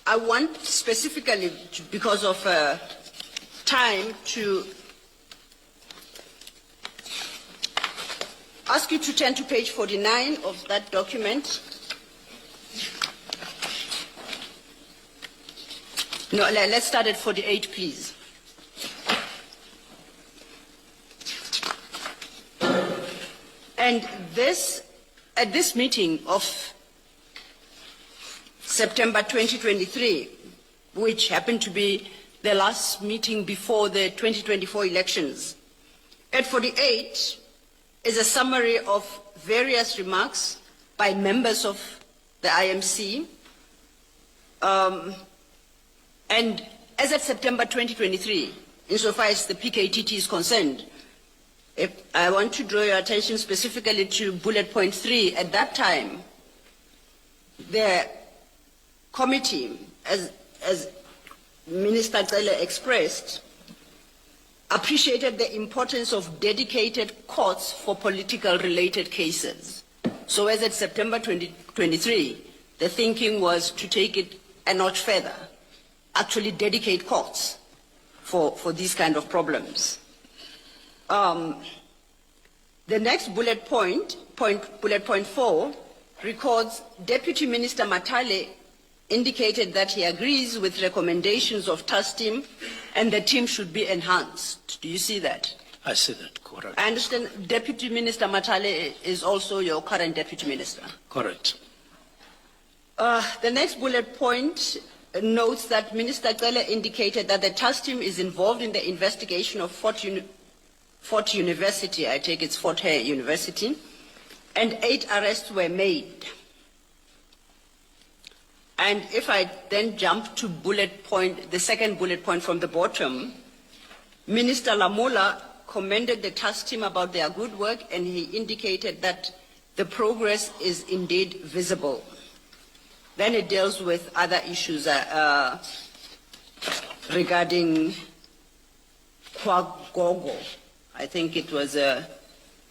I want specifically, because of time, to ask you to turn to page 49 of that document. No, let's start at 48, please. And this, at this meeting of September 2023, which happened to be the last meeting before the 2024 elections, at 48 is a summary of various remarks by members of the IMC. And as at September 2023, insofar as the PKTT is concerned, if I want to draw your attention specifically to bullet point 3. At that time, the committee, as Minister Cele expressed, appreciated the importance of dedicated courts for political related cases. So as at September 2023, the thinking was to take it a notch further, actually dedicate courts for these kind of problems. The next bullet point, bullet point 4, records Deputy Minister Mathale indicated that he agrees with recommendations of task team and the team should be enhanced. Do you see that? I see that, correct. I understand Deputy Minister Matale is also your current Deputy Minister. Correct. The next bullet point notes that Minister Cele indicated that the task team is involved in the investigation of Fort, Uni Fort University, I take it's Fort Hare University, and eight arrests were made. And if I then jump to bullet point, the second bullet point from the bottom, Minister Lamola commended the task team about their good work and he indicated that the progress is indeed visible. Then it deals with other issues uh, uh, regarding Kwagogo. I think it was a,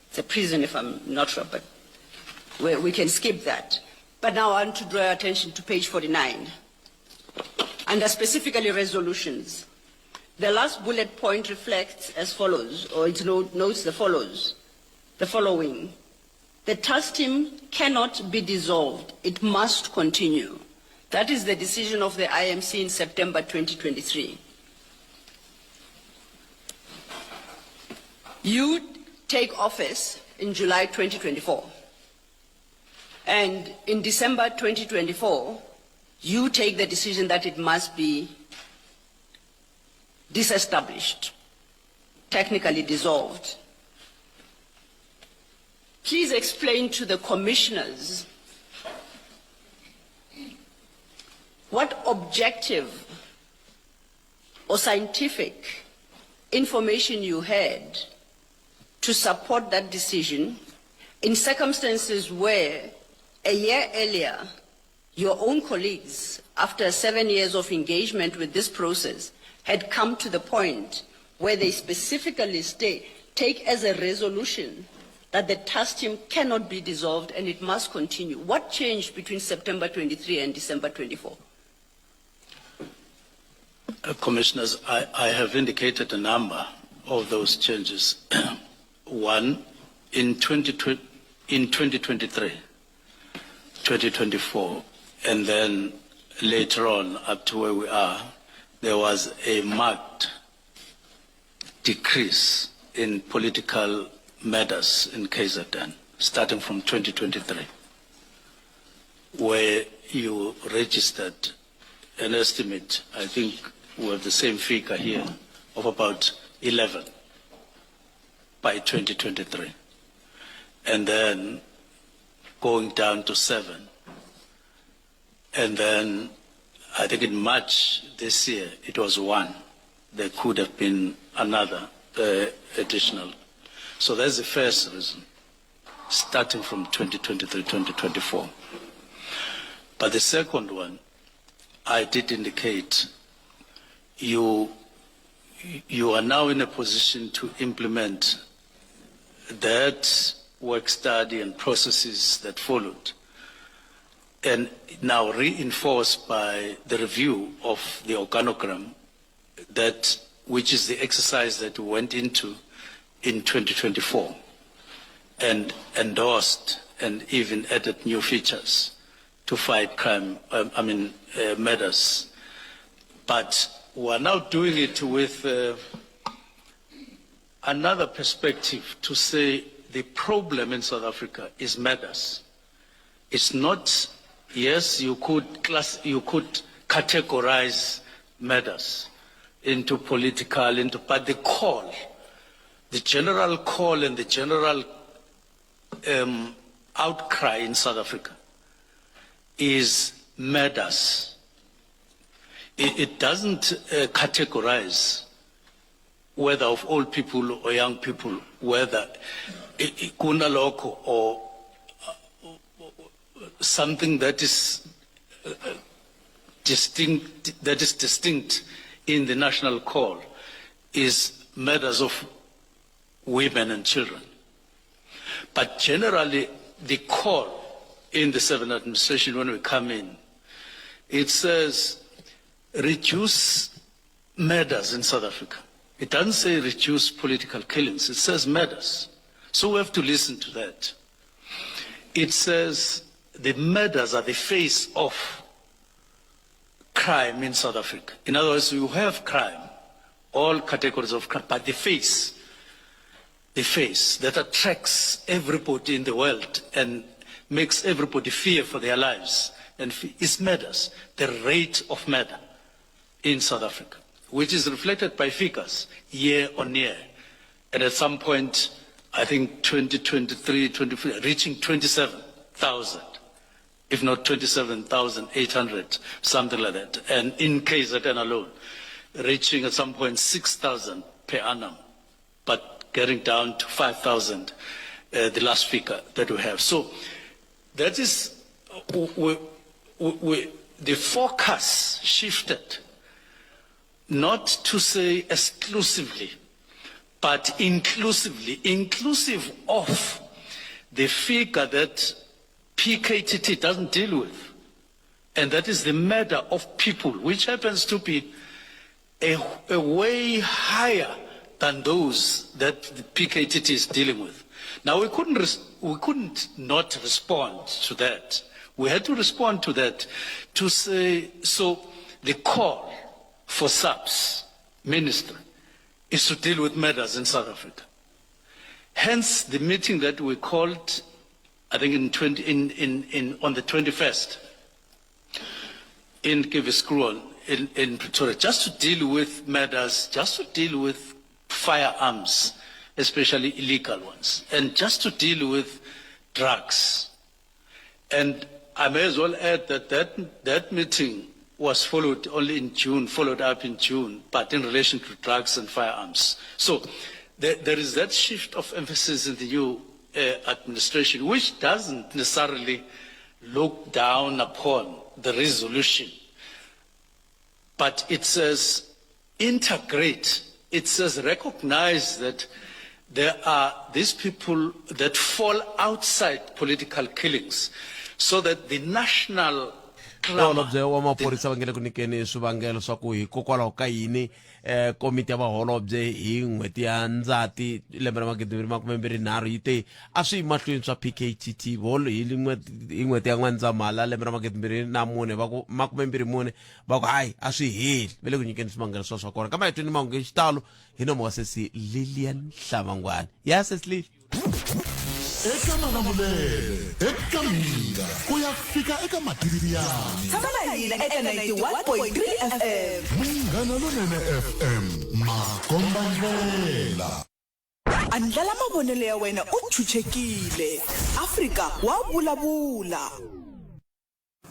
it's a prison if I'm not sure, but we, we can skip that. But now I want to draw your attention to page 49. Under specifically resolutions, the last bullet point reflects as follows, or it notes the follows, the following. The task team cannot be dissolved. It must continue. That is the decision of the IMC in September 2023. You take office in July 2024. And in December 2024, you take the decision that it must be disestablished, technically dissolved. Please explain to the commissioners what objective or scientific information you had to support that decision in circumstances where a year earlier your own colleagues, after seven years of engagement with this process, had come to the point where they specifically state, take as a resolution that the task team cannot be dissolved and it must continue. What changed between September 23 and December 24? Uh, commissioners, I, I have indicated a number of those changes. One, in, 20, in 2023, 2024, and then later on up to where we are, there was a marked decrease in political matters in KZN, starting from 2023, where you registered an estimate, I think we have the same figure here, of about 11 by 2023. And then going down to 7. And then I think in March this year, it was 1. There could have been another uh, additional. So that's the first reason, starting from 2023, 2024. But the second one, I did indicate you, you are now in a position to implement that work study and processes that followed, and now reinforced by the review of the organogram, that which is the exercise that we went into in 2024 and endorsed and even added new features to fight crime, um, I mean, murders. But we are now doing it with another perspective to say the problem in South Africa is murders. It's not, yes, you could class, you could categorize murders into political, into, but the call, the general call and the general outcry in South Africa is murders. It, it doesn't categorize whether of old people or young people, whether kunalokho or something that is distinct, that is distinct in the national call is murders of women and children. But generally, the call in the seventh administration when we come in, it says reduce murders in South Africa. It doesn't say reduce political killings, it says murders. So we have to listen to that. It says the murders are the face of crime in South Africa. In other words, you have crime, all categories of crime, but the face. the face, that attracts everybody in the world and makes everybody fear for their lives, and is murders, the rate of murder in South Africa, which is reflected by figures year on year. And at some point, I think 2023, 24, reaching 27,000, if not 27,800, something like that. And in KZN alone, reaching at some point 6,000 per annum, but getting down to 5,000, uh, the last figure that we have. So that is, we, we, the focus shifted, not to say exclusively, but inclusively, inclusive of the figure that PKTT doesn't deal with, and that is the murder of people, which happens to be a, a way higher than those that the PKTT is dealing with. Now, we couldn't, we couldn't not respond to that. We had to respond to that to say, so the call for SAPS ministry is to deal with matters in South Africa. Hence, the meeting that we called, I think in 20, in, in, in, on the 21st, in Kiviskrul, in, in Pretoria, just to deal with matters, just to deal with firearms, especially illegal ones, and just to deal with drugs. And I may as well add that that, that meeting was followed only in June, followed up in June, but in relation to drugs and firearms. So there, there is that shift of emphasis in the new uh, administration, which doesn't necessarily look down upon the resolution, but it says integrate, it says recognize that there are these people that fall outside political killings so that the national Vaholobye wa maphorisa va nge le ku nyikeni swivangelo swa ku hikokwalaho ka yini eh, komiti ya vaholobye hi n'hweti ya ndzati lembe ra magidimbirhi makumembirhi nharhu yi te a swi yi mahlweni swa pktt vol hi n'hweti ya n'wendzamhala lembe ra magidimbirhi na mune va ku makumembirhi mune va ku hayi a swi heli va le ku nyikeni swivangelo swa swa kona kambe hi twini mahungu hi xitalo hi nomo wa sesi lilian hlavangwani ya sesi lili eka malamulele eka mina ku ya fika eka matiriyani tshama na hina eka 91.3 fm munghana lonene fm makombandlela andlala mavonelo ya wena u chuchekile afrika wa vulavula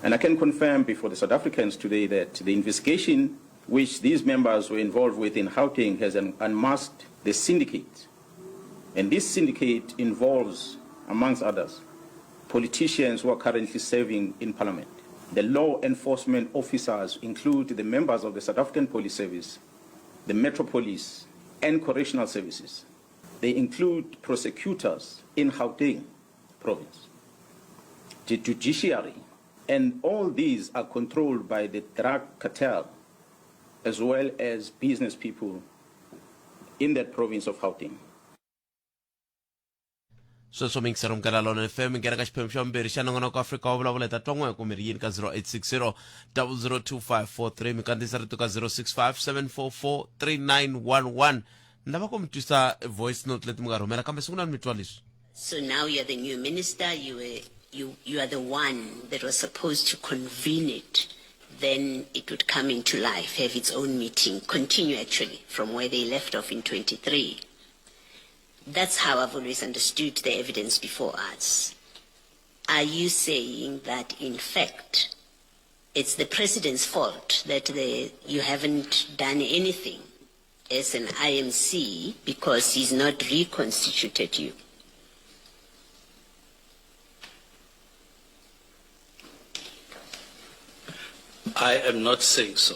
And I can confirm before the South Africans today that the investigation which these members were involved with in Gauteng has unmasked the syndicate. And this syndicate involves, amongst others, politicians who are currently serving in parliament. The law enforcement officers include the members of the South African Police Service, the Metro Police, and Correctional Services. They include prosecutors in Gauteng province, the judiciary, and all these are controlled by the drug cartel as well as business people in that province of Gauteng. Sweswo mi yingisela Munghana Lonene FM mi nghena ka xiphemu xa vumbirhi xa nongonoko wa Afrika wa vulavula hi ta twa n'we kumbe ri yini ka 0860 002543 mi kandziyisa rito ka 065 744 3911 ni lava ku mi twisa voice note leti mi nga rhumela kambe sungulani mi twa leswi So now you're the new minister, you were you you are the one that was supposed to convene it. Then it would come into life, have its own meeting, continue actually from where they left off in 23. That's how I've always understood the evidence before us. Are you saying that in fact it's the president's fault that the, you haven't done anything as an IMC because he's not reconstituted you? I am not saying so.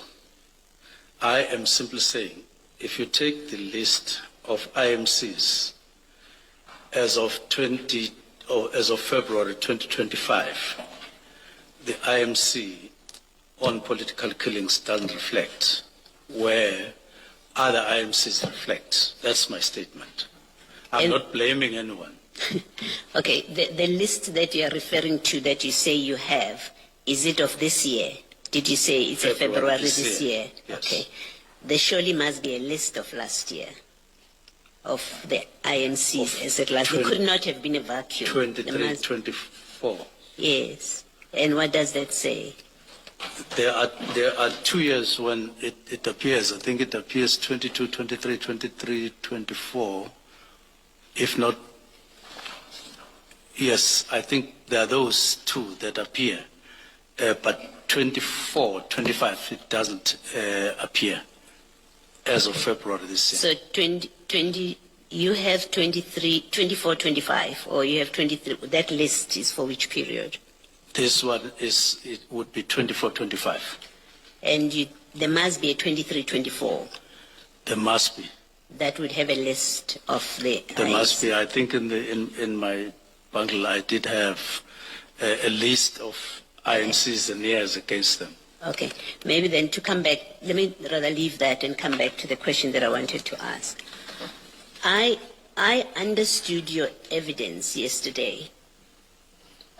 I am simply saying if you take the list of IMCs as of 20 or as of February 2025, the IMC on political killings doesn't reflect where other IMCs reflect. That's my statement. I'm and not blaming anyone. okay, the, the list that you are referring to that you say you have, is it of this year? Did you say it's February, a February this year? year? Yes. Okay. There surely must be a list of last year. of the IMCs as it last. There could not have been a vacuum. 23, 24. Yes. And what does that say? There are, there are two years when it, it appears. I think it appears 22, 23, 23, 24. If not, yes, I think there are those two that appear. Uh, but 24, 25, it doesn't uh, appear as of February this year. So 20, 20, you have 23, 24, 25, or you have 23. That list is for which period? This one is, it would be 24, 25. And you, there must be a 23, 24. There must be. That would have a list of the. There must be. I think in, the, in, in my bundle I did have a, a list of IMCs and years against them. Okay. Maybe then to come back, let me rather leave that and come back to the question that I wanted to ask. I, I understood your evidence yesterday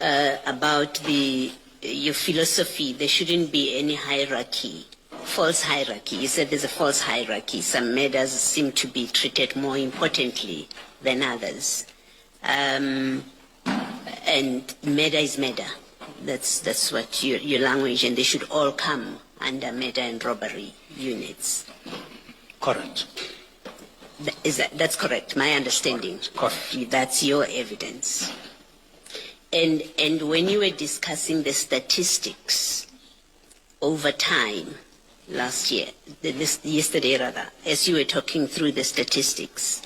uh, about the, your philosophy. There shouldn't be any hierarchy, false hierarchy. You said there's a false hierarchy. Some matters seem to be treated more importantly than others. Um, and murder is murder. That's, that's what your, your language, and they should all come under murder and robbery units. Correct. Is that, that's correct, my understanding. Correct. That's your evidence. And, and when you were discussing the statistics over time last year, this, yesterday rather, as you were talking through the statistics,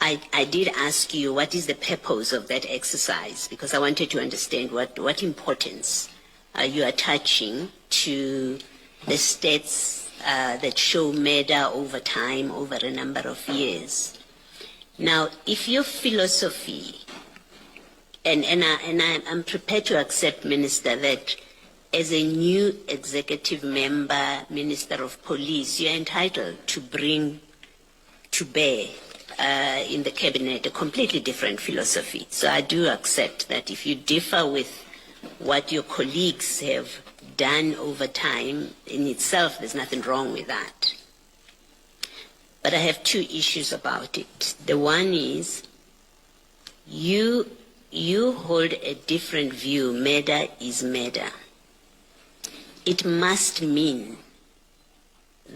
I, I did ask you what is the purpose of that exercise because I wanted to understand what, what importance are you attaching to the stats uh, that show murder over time, over a number of years. Now, if your philosophy, and, and, I, and I, I'm prepared to accept, Minister, that as a new executive member, Minister of Police, you're entitled to bring to bear uh, in the cabinet a completely different philosophy. So I do accept that if you differ with what your colleagues have done over time, in itself, there's nothing wrong with that. But I have two issues about it. The one is you, you hold a different view. Murder is murder. It must mean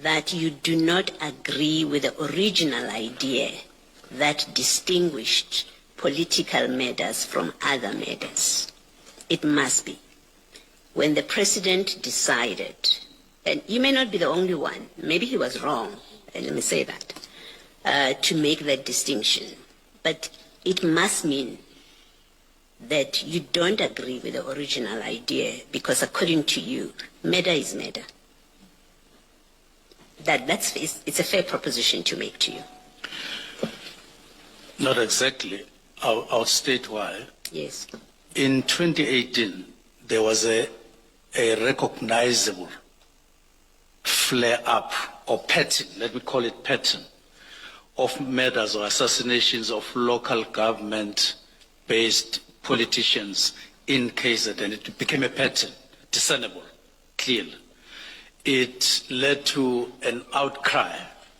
that you do not agree with the original idea that distinguished political murders from other murders. It must be. When the president decided, and you may not be the only one, maybe he was wrong, and let me say that, uh, to make that distinction. But it must mean that you don't agree with the original idea because according to you, murder is murder. That, that's, it's, it's a fair proposition to make to you. Not exactly. I'll, I'll state why. Yes. In 2018, there was a, a recognizable flare up or pattern, let me call it pattern, of murders or assassinations of local government based politicians in KZN. It became a pattern, discernible, clear. It led to an outcry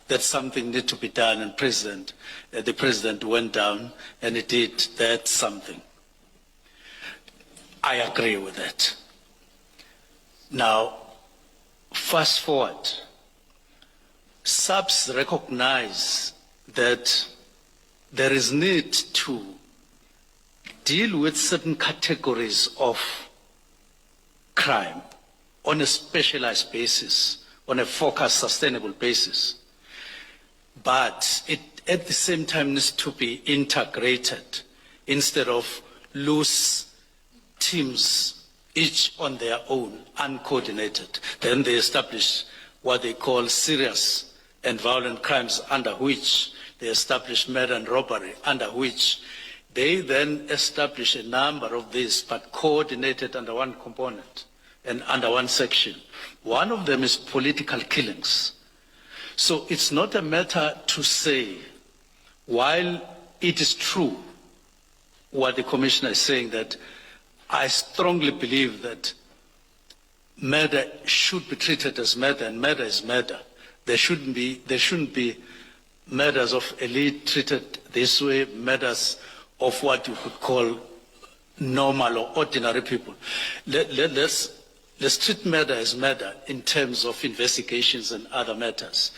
that something needed to be done, and president, uh, the president went down and he did that something. I agree with that. Now, fast forward, SAPS recognize that there is need to deal with certain categories of crime on a specialized basis, on a focused, sustainable basis. But it at the same time needs to be integrated instead of loose teams, each on their own, uncoordinated. Then they establish what they call serious and violent crimes under which they establish murder and robbery, under which they then establish a number of these, but coordinated under one component and under one section. One of them is political killings. So it's not a matter to say, while it is true what the commissioner is saying, that I strongly believe that murder should be treated as murder and murder is murder. There shouldn't be, there shouldn't be Murders of elite treated this way, murders of what you could call normal or ordinary people. Let, let, let's, let's treat murder as murder in terms of investigations and other matters.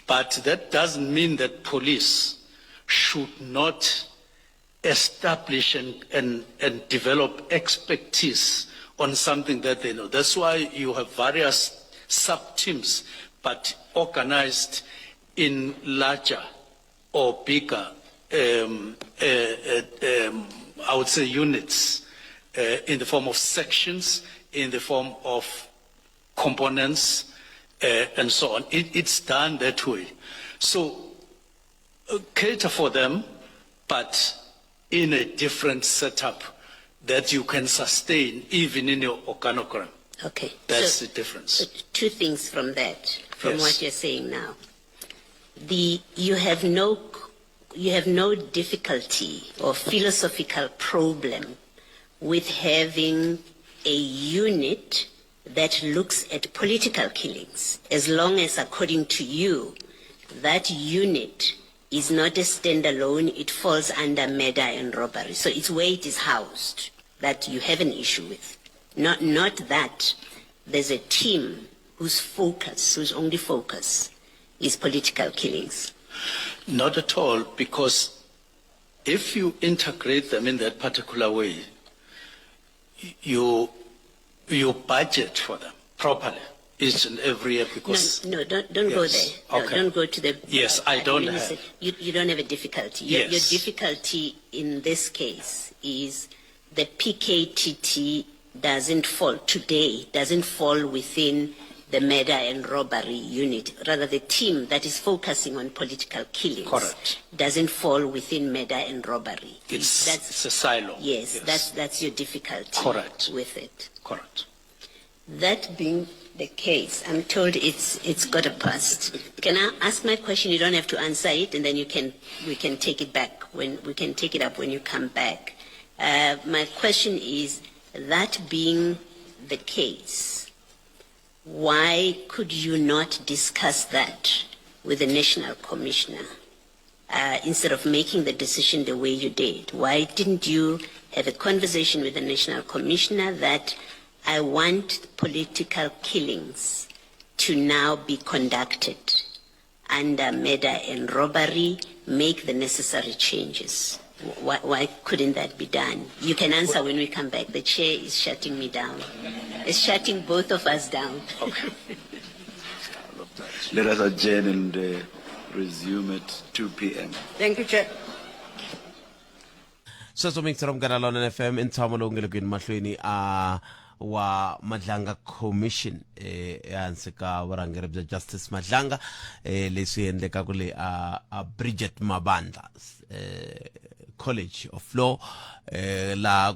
But that doesn't mean that police should not establish and, and, and develop expertise on something that they know. That's why you have various sub-teams, but organized in larger or bigger, um, um, I would say, units in the form of sections, in the form of components, and so on. It, it's done that way. So cater for them, but in a different setup that you can sustain even in your organogram. Okay. That's so, the difference. Two things from that, from Yes. what you're saying now. The you have no you have no difficulty or philosophical problem with having a unit that looks at political killings, as long as, according to you, that unit is not a standalone, it falls under murder and robbery. So it's where it is housed that you have an issue with. Not, not that there's a team whose focus, whose only focus is political killings. Not at all, because if you integrate them in that particular way, you you budget for them properly each and every year because No, no, don't don't Yes. go there. No, Okay. don't go to the. Yes, I don't administ- have. You, you don't have a difficulty. Your, Yes. your difficulty in this case is the PKTT doesn't fall today, doesn't fall within the murder and robbery unit. Rather, the team that is focusing on political killings Correct. doesn't fall within murder and robbery. It's, that's, it's a silo. yes, that's that's your difficulty. Correct. With it. Correct. That being the case, I'm told it's it's got a past. Can I ask my question? You don't have to answer it, and then you can we can take it back when we can take it up when you come back. My question is, that being the case, why could you not discuss that with the national commissioner instead of making the decision the way you did? Why didn't you have a conversation with the national commissioner that I want political killings to now be conducted under murder and robbery, make the necessary changes? Why, why couldn't that be done? You can answer when we come back. The chair is shutting me down. It's shutting both of us down. Okay. Let us adjourn and resume at 2 p.m. Thank you, Chair. Sweswo mixer Munghana Lonene FM i ntshamo lowu nge le ku yeni mahlweni a wa Madlanga Commission eh, ehansi ka vurhangeri bya Justice Madlanga eh, leswi endlekaka le a, a Bridget Mabandla eh, College of Law eh, la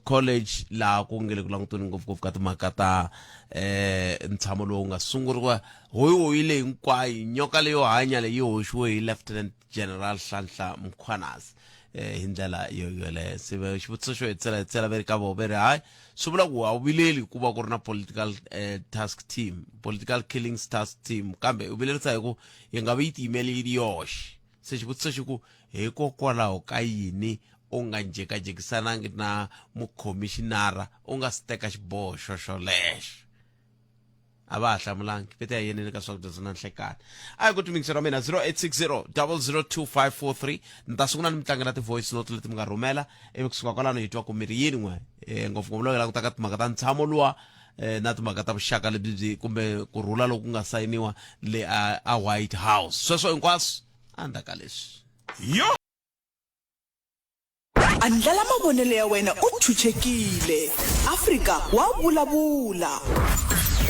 college laha ku nge le ku languteni ngopfungopfu ka timhaka ta eh, ntshamo lowu nga sunguriwa hoyihoyi leyi hinkwayo nyoka leyo hanya leyi hoxiwe hi Lieutenant General Nhlanhla Mkhwanazi eh, hi ndlela yo yoleyo se xivutiso xo hetisela hetisela ve ri ka voho ve ri hayi swi vula ku a wu vileli ku va ku ri na political eh, task team political killings task team kambe u vilerisa hi ku yi nga vi yi tiyimele yi ri yoxe se xivutiso xi ku hikokwalaho ka yini u nga njhekanjhekisanangi na mukhomixinara u nga si teka xiboho xoxolexo a va ha hlamulangi pete ya yeneni ka swakudya swa na nhlekani a hi ku timingisi ra mina 0860 002543 ni ta sungula ni mi tlangela ti-voice note leti mi nga rhumela ivi kusuka kwalano hi twa ku mi ri yini n'we um ngopfungopfu loko hi langutaka timhaka ta ntshamo luwa um na timhaka ta vuxaka lebyi byi kumbe ku rhula loku nga sayiniwa le a, a white house sweswo hinkwaswo endzhaku ka leswi Yo! Andlala mavonelo ya wena u chuchekile. Afrika wa vulavula.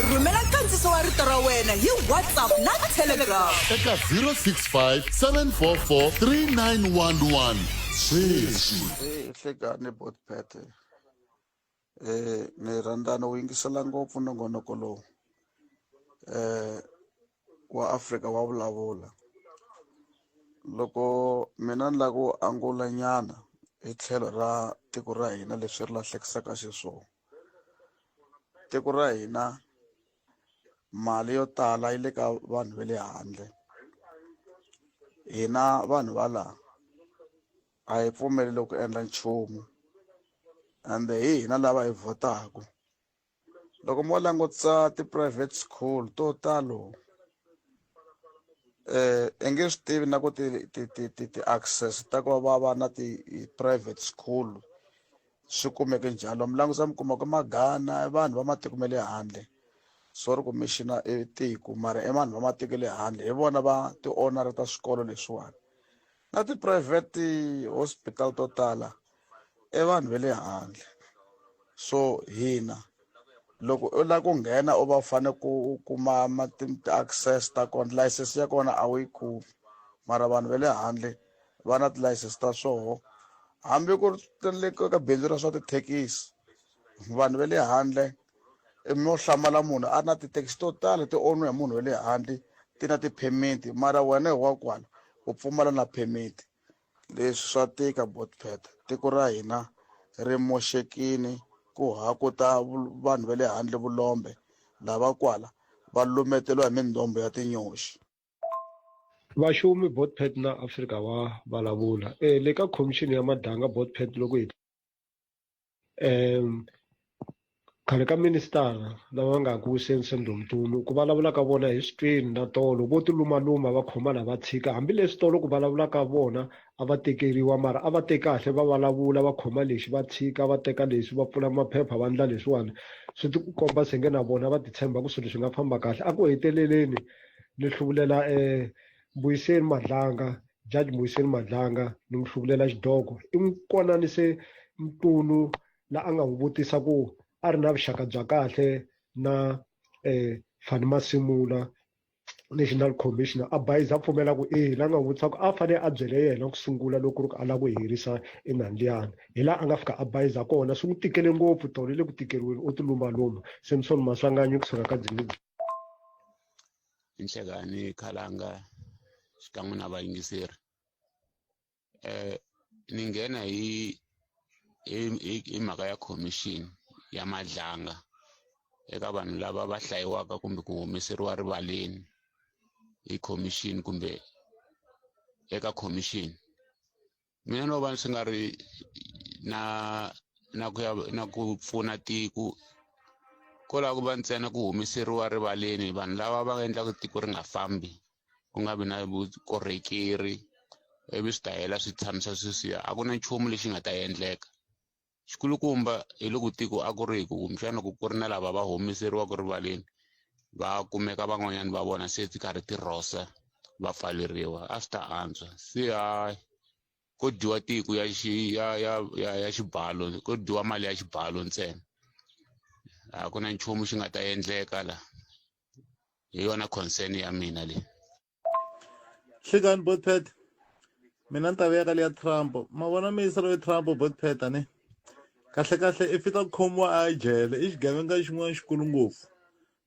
Rhumela nkandziso wa rito ra wena hi WhatsApp na Telegram. Eka 065 744 3911 sweswi. Hey, hlekani bot pete eh ni rhandza no yingisela ngopfu nongonoko lowu eh wa Afrika wa vulavula loko mina ni lava ku angula nyana hi tlhelo ra tiko ra hina leswi ri lahlekisaka xiswona tiko ra hina mali yo tala yi le ka vanhu va le handle. Hina vanhu va laha a hi pfumeleli ku endla nchumu ende hi hina lava hi vhotaku. Loko mo langutisa ti-private school to talo i nge swi tivi na ku ti ti ti ti ti-access ta ku va va na ti-private school swi kumeke njhani. Loko mi langusa mi kuma ku i ma-Ghana i vanhu va matiko ma le handle sorry ku mixina i tiko mara i vanhu va matiko ya le handle hi vona va ti-owner ta swikolo leswiwani na ti-private hospital to tala i vanhu va le handle so hina loko u lava ku nghena u va u fanele ku u kuma ma ti-access ta kona license ya kona a wu yi kumi mara vanhu va le handle va na tilayisense ta swoho hambi ku ri le ka bindzu ra swa tithekisi vanhu va le handle mo hlamala munhu a ri na tithekisi to tala ti owniwa hi munhu wa le handle ti na ti-permit mara wena hi wa kwala u pfumala na permit leswi swa tika botpet tiko ra hina ri moxekini ku hakuta vanhu va le handle vulombe lava kwala va lumeteriwa hi mindombo ya tinyoxi Vaxumi Botpet na Afrika wa vulavula e le ka khomixini ya madanga Botpet loko hi um khale ka ministara lava nga ku wiseni Sendo Mutulu ku vulavula ka vona hi swi twini na tolo vo ti lumaluma va khomana va tshika hambileswi tolo ku vulavula ka vona a va tekeriwa mara a va te kahle va vulavula va khoma lexi va tshika va teka leswi va pfula maphepha va ndla leswiwani swi ti komba se nge na vona va ti tshemba ku swilo swi nga famba kahle a ku heteleleni ni hluvulela Mbuyiseni Madlanga Judge Mbuyiseni Madlanga ni n'wi hluvulela xidloko i n'wi konanise Mtulu la a nga n'wi vutisa ku a ri na vuxaka bya kahle na Fannie Masemola National Commissioner a bayiza a pfumela ku e la nga n'wi vutisa ku a fanele a byele yena ku sungula loko ku ri ku a lava ku herisa enandliyana hi laha a nga fika a bayiza kona swi n'wi tikele ngopfu tolo i le ku tikeriweni u ti lumaluma Samson Maswanganyi kusuka ka Dzingidzi. Nhlekani Khalanga xikan'we na vayingiseri eh ni nghena hi hi hi mhaka ya commission ya Madlanga eka vanhu lava va hlayiwaka kumbe ku humeseriwa rivaleni hi commission kumbe eka commission mina no va swi nga ri na na ku ya na ku pfuna tiko ko lava ku va ntsena ku humeseriwa rivaleni vanhu lava va endlaka tiko ri nga fambi ku nga vi na vukorhokeri ivi swi ta hela swi tshamisa sweswiya a ku na nchumu lexi nga ta endleka xikulukumba hi loko tiko a ku ri hi ku kumbexana loko ku ri na lava va humeseriwaka rivaleni va kumeka van'wanyana va vona se ti karhi ti rhosa va pfaleriwa a swi ta antswa se hayi ko dyiwa tiko ya xi ya ya ya ya xibalo ko dyiwa mali ya xibalo ntsena a ku na nchumu xi nga ta endleka la hi yona concern ya mina leyi Hlekani Botpet mina ni ta vuya ka leya Trump ma vona miyisa loyi Trump Botpet ani kahle kahle i fita ku khomiwa a ya jele i xigevenga xin'wana xikulu ngopfu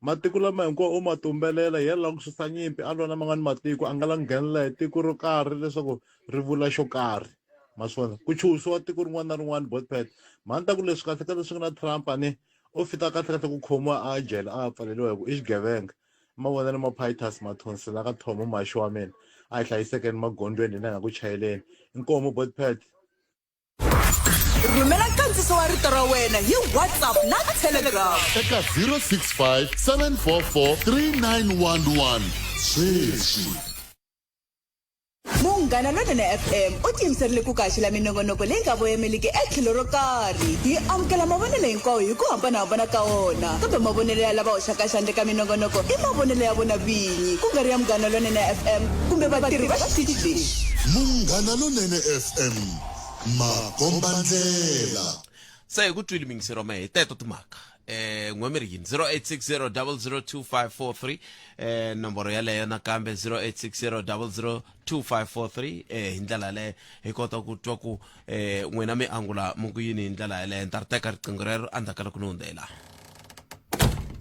matiko lama hinkwawo u ma tumbelela hi yena la ku susa nyimpi a lwa na man'wani matiko a nga la nghenelela hi tiko ro karhi leswaku ri vula xo karhi ma swi vona ku chuhisiwa tiko rin'wana na rin'wana Botpet mhani ta ku leswi kahle ka leswi nga na Trump ani u fita kahle kahle ku khomiwa a ya jele a ya pfaleriwa hi ku i xigevenga mavonelo ma Pitus Mathonsi la ka Thomo Maxi wa mina a hi hlayisekeni magondzweni hina hi nga ku chayeleni inkomu Botpet Rhumela nkandziso wa rito ra wena hi WhatsApp na Telegram. Eka 065 744 3911 sweswi. Munghana Lonene FM u tiyimiserile ku kaxela minongonoko leyi nga voyameliki etlhelo ro karhi. Hi amukela mavonelo hinkwawo hi ku hambanahambana ka wona, kambe mavonelo ya lava hoxaka xandla eka minongonoko i mavonelo ya vona vinyi, ku nga ri ya Munghana Lonene FM kumbe vatirhi va xitichi lexi. Munghana Lonene FM, makombandlela. Se hi ku twile mingisero wa mehe hi teto timhaka eh n'we mi ri yini 0860002543 eh nomboro yaleyo nakambe 0860002543 eh hi ndlela yaleyo hi kota ku twa ku eh n'wina mi angula mi ku yini hi ndlela yaleyo ni ta ri teka riqingho rero endzhaku ka loko ni hundzela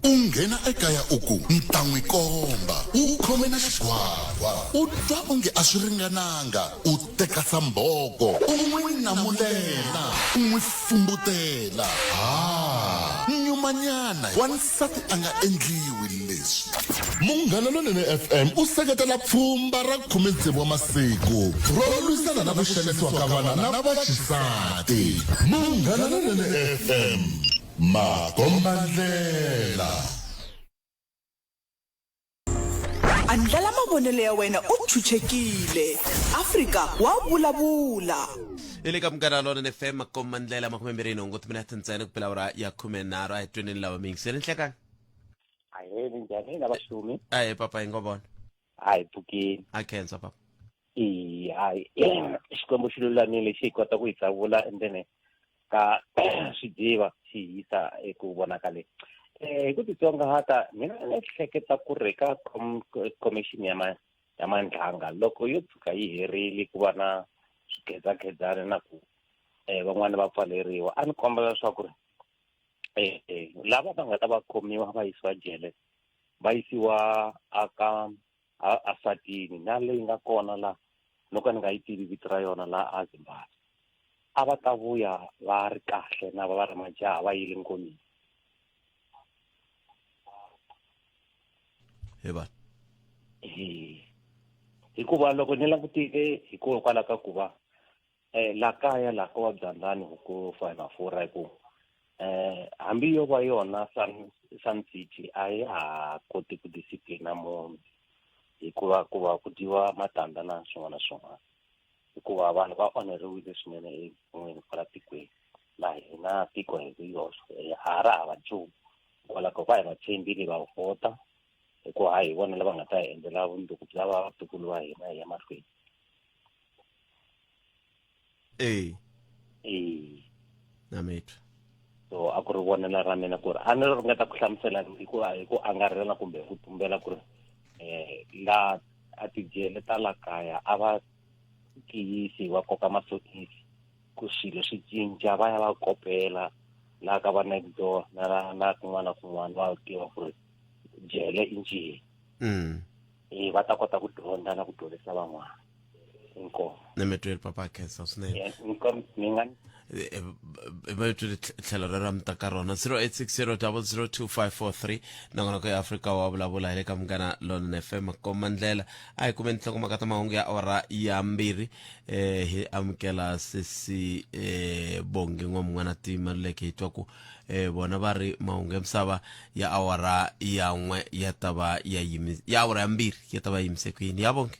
U nghena ekaya u ku ni ta n'wi komba u khome na xigwagwa u twa onge a swi ringananga u teka sambhoko u n'wi namulela u n'wi fumbutela ha nyumanyana wansati a nga endliwi leswi. Munghana Lonene FM u seketela pfhumba ra 16 wa masiku ro lwisana na ku xanisiwa ka vana na vaxisati. Munghana Lonene FM, makombandlela. Andlala mavonelo ya wena u chuchekile. Afrika wa vulavula. Hi le ka Munghana Lonene FM, makombandlela, 28 timinete ntsena ku bela awara ya 13. A hi tweneni lava miyingiseri nhlekani. Ahee, minjhani na vaxumi? Ahee papa, hi ngo vona. A hi pfukeni. A khensa papa. Eya, hayi Xikwembu xi lulamile xi kota ku hi tsavula and then ka swidziva xi hi yisa eku vonakaleni. Hi ku titsongahata mina ni ehleketa ku ri ka commission ya ma ya Mandlanga loko yo tshuka yi herile ku va na swikhedzakhedzani na ku van'wani va pfaleriwa a ni kombela leswaku ri eh, lava va nga ta va khomiwa va yisiwa jele va yisiwa aka asatini na leyi nga kona la no ka ni nga yi tivi vito ra yona la a Zimbabwe a va ta vuya va ri kahle na va va ri majaha va yile ngomeni. Hi va hikuva loko ni langutile hikokwalaho ka ku va La kaya la ko va byandlani ku fa hi mafurha hi ku hambi yo va yona Sun Sun City a ya ha koti ku discipline munhu hikuva ku va ku dyiwa matandza na swin'wana na swin'wana hikuva vanhu va onheriwile swinene evuton'wini kwala tikweni na hina tiko hi ri yoxe a ra hava nchumu hikwalaho ka va hi va tshembile va vhota hikuva hi vona lava nga ta hi endlela vumundzuku bya vatukulu va hina hi ya mahlweni. Ee. Ee. Na mitwa. So a ku ri vonela ra mina ku ri a ni ringeta ku hlamusela hi ku hi ku angarhela kumbe hi ku tumbela ku ri la a tijele ta la kaya a va tiyisi va koka masokisi ku swilo swi cinca va ya va kopela la ka va next door na la na kun'wana na kun'wana va tiva ku ri jele i njhani. Va ta kota ku dyondza na ku dyondzisa van'wana. Inkomu. Ni mi twile papa, khensa swinene. Yeah, inkomu, ni nga Va twile tlhelo rero mi ta ka rona 0860002543 nongonoko ya Afrika wa vulavula hi le ka Munghana Lonene FM komba ndlela. A hi kumeni nhlokomhaka ta mahungu ya awara ya 2 hi amukela sesi Bongi N'wamun'wana Timaluleke hi twa ku vona va ri mahungu ya misava ya awara ya 1 ya ta va ya yimi ya awara ya 2 ya ta va yimise ku yini ya Bongi.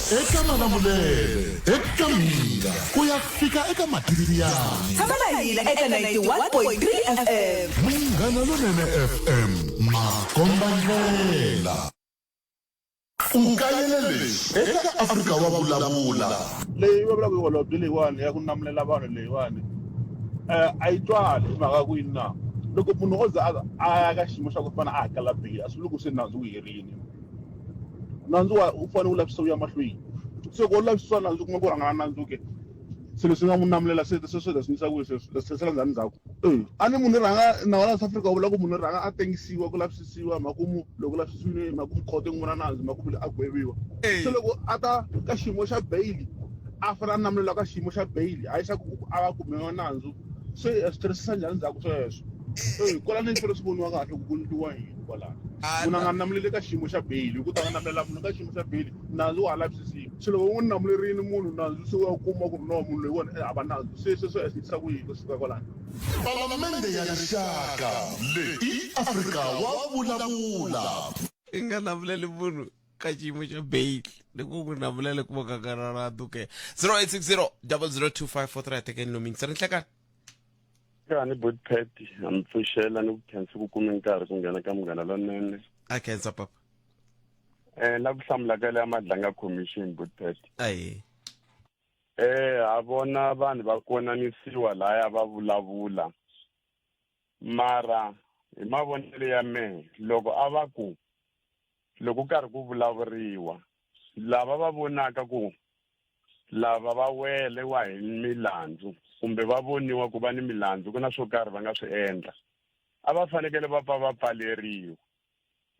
Eka Malamulele, eka mina, ku ya fika eka Matiriyani. Tshama na hina eka 91.3 FM. Munghana Lonene FM, makombandlela. U kayele leswi eka Afrika wa Vulavula. Leyi va vulaka holobye leyiwani ya ku namulela vanhu leyiwani a yi twali hi mhaka ya ku yini na loko munhu o za a ya ka xiyimo xa ku fana a hakela beyili a swi vuli ku se nandzu wu herile. Nandzu wa wu fanele wu lavisisiwa wu ya mahlweni se loko wo lavisisiwa nandzu u kuma ku ri a nga na nandzu ke se leswi nga n'wi namulela se sweswo hi ta swi yisa kwihi sweswo hi ta swi tlherisela njhani ndzhaku e a ni munhu rhanga nawu wa laha South Africa wu vula ku munhu rhanga a tengisiwa ku lavisisiwa makumu loko lavisisiwile makumu khoto yi n'wi vona nandzu makumu a gweviwa se loko a ta ka xiyimo xa bail a fanele a namulela ka xiyimo xa bail hayi xa ku a va kumiwa nandzu se hi swi tirhisisa njhani ndzhaku sweswo e kwalano yi fanele swi voniwa kahle ku ku endliwa yini kwalano munhu a nga namuleli ka xiyimo xa bail hi ku ta nga namulela munhu ka xiyimo xa bail nandzu wa ha lavisisiwa se loko u n'wi namulerile munhu nandzu se u ya kuma ku ri no munhu loyiwani i hava nandzu se sweswo hi swi yisa ku yini kusuka kwalano. Palamende ya Rixaka leyi i Afrika wa vulavula. I nga namuleli munhu ka xiyimo xa bail ni ku n'wi namulele ku va ka raradu ke 0860 002543 a tekeni lomu yingisela nhlekani. Njhani Botpet, ha mi pfuxela ni ku khensa ku kume nkarhi ku nghena ka Munghana Lonene. A khensa papa. La ku hlamula ka leya Madlanga Commission Botpet. Ahe. Ha vona vanhu va konanisiwa laya va vulavula. Mara hi mavonelo ya mehe loko a va ku loko ku karhi ku vulavuriwa lava va vonaka ku lava va wele wa hi milandzu kumbe va voniwa ku va ni milandzu ku na swo karhi va nga swi endla a va fanekele va pfa va pfaleriwa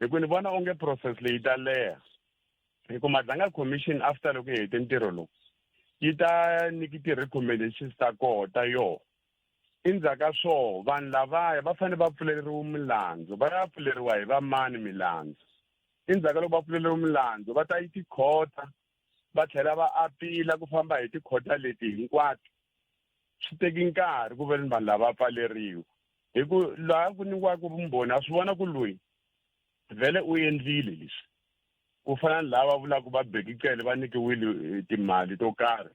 hi ku ni vona onge process leyi ta leha hi ku Madlanga Commission after loko yi hete ntirho lowu yi ta nyiki ti-recommendations ta koho ta yoho. Endzhaku ka swoho vanhu lavaya va fanele va pfuleriwa milandzu, va ya pfuleriwa hi va mani milandzu? Endzhaku ka loko va pfuleriwe milandzu va ta yi tikhota va tlhela va apila ku famba hi tikhota leti hinkwato. Swi teki nkarhi ku veni vanhu lava va pfaleriwa hi ku laha ku nyikiwaka vumbhoni ha swi vona ku loyi vhele u endlile leswi. Ku fana ni lava vulaka va Bheki Cele va nyikiwile eh, timali to karhi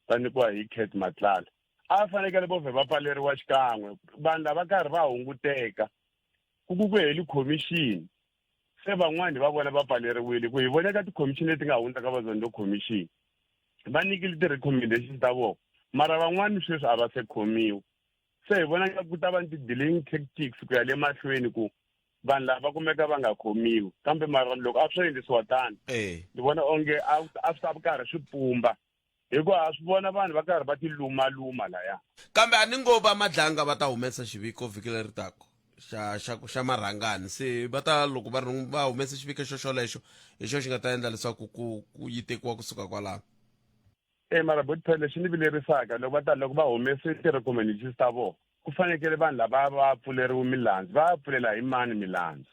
va nyikiwa hi Cat Matlala. A va fanekele vo vhe va pfaleriwa xikan'we vanhu lava karhi va hunguteka ku ku ku heli khomixini se van'wani va vona va pfaleriwile ku hi vone ka tikhomixini leti nga hundza ka va Zondo commission va nyikile ti-recommendations ta vona mara van'wani sweswi a va se khomiwa se hi vona nga ku ta va ni ti-delaying tactics ku ya le mahlweni ku vanhu lava va kumeka va nga khomiwi kambe mara loko a swo endlisiwa tano ni vona onge a swi ta karhi swi pumba hikuva ha swi vona vanhu va karhi va tilumaluma laya kambe a ni ngo va madlanga va ta humesa xiviko vhiki leri taka xa xa xa marhangani se va ta loko va va humesa xiviko xo xolexo hi xo xi nga ta endla leswaku ku ku yi tekiwa kusuka kwalano e mara boti phela lexi ni vilerisaka loko va ta loko va humese ti-recommendations ta vona ku fanekele vanhu lava va pfuleriwe milandzu va pfulela hi mani milandzu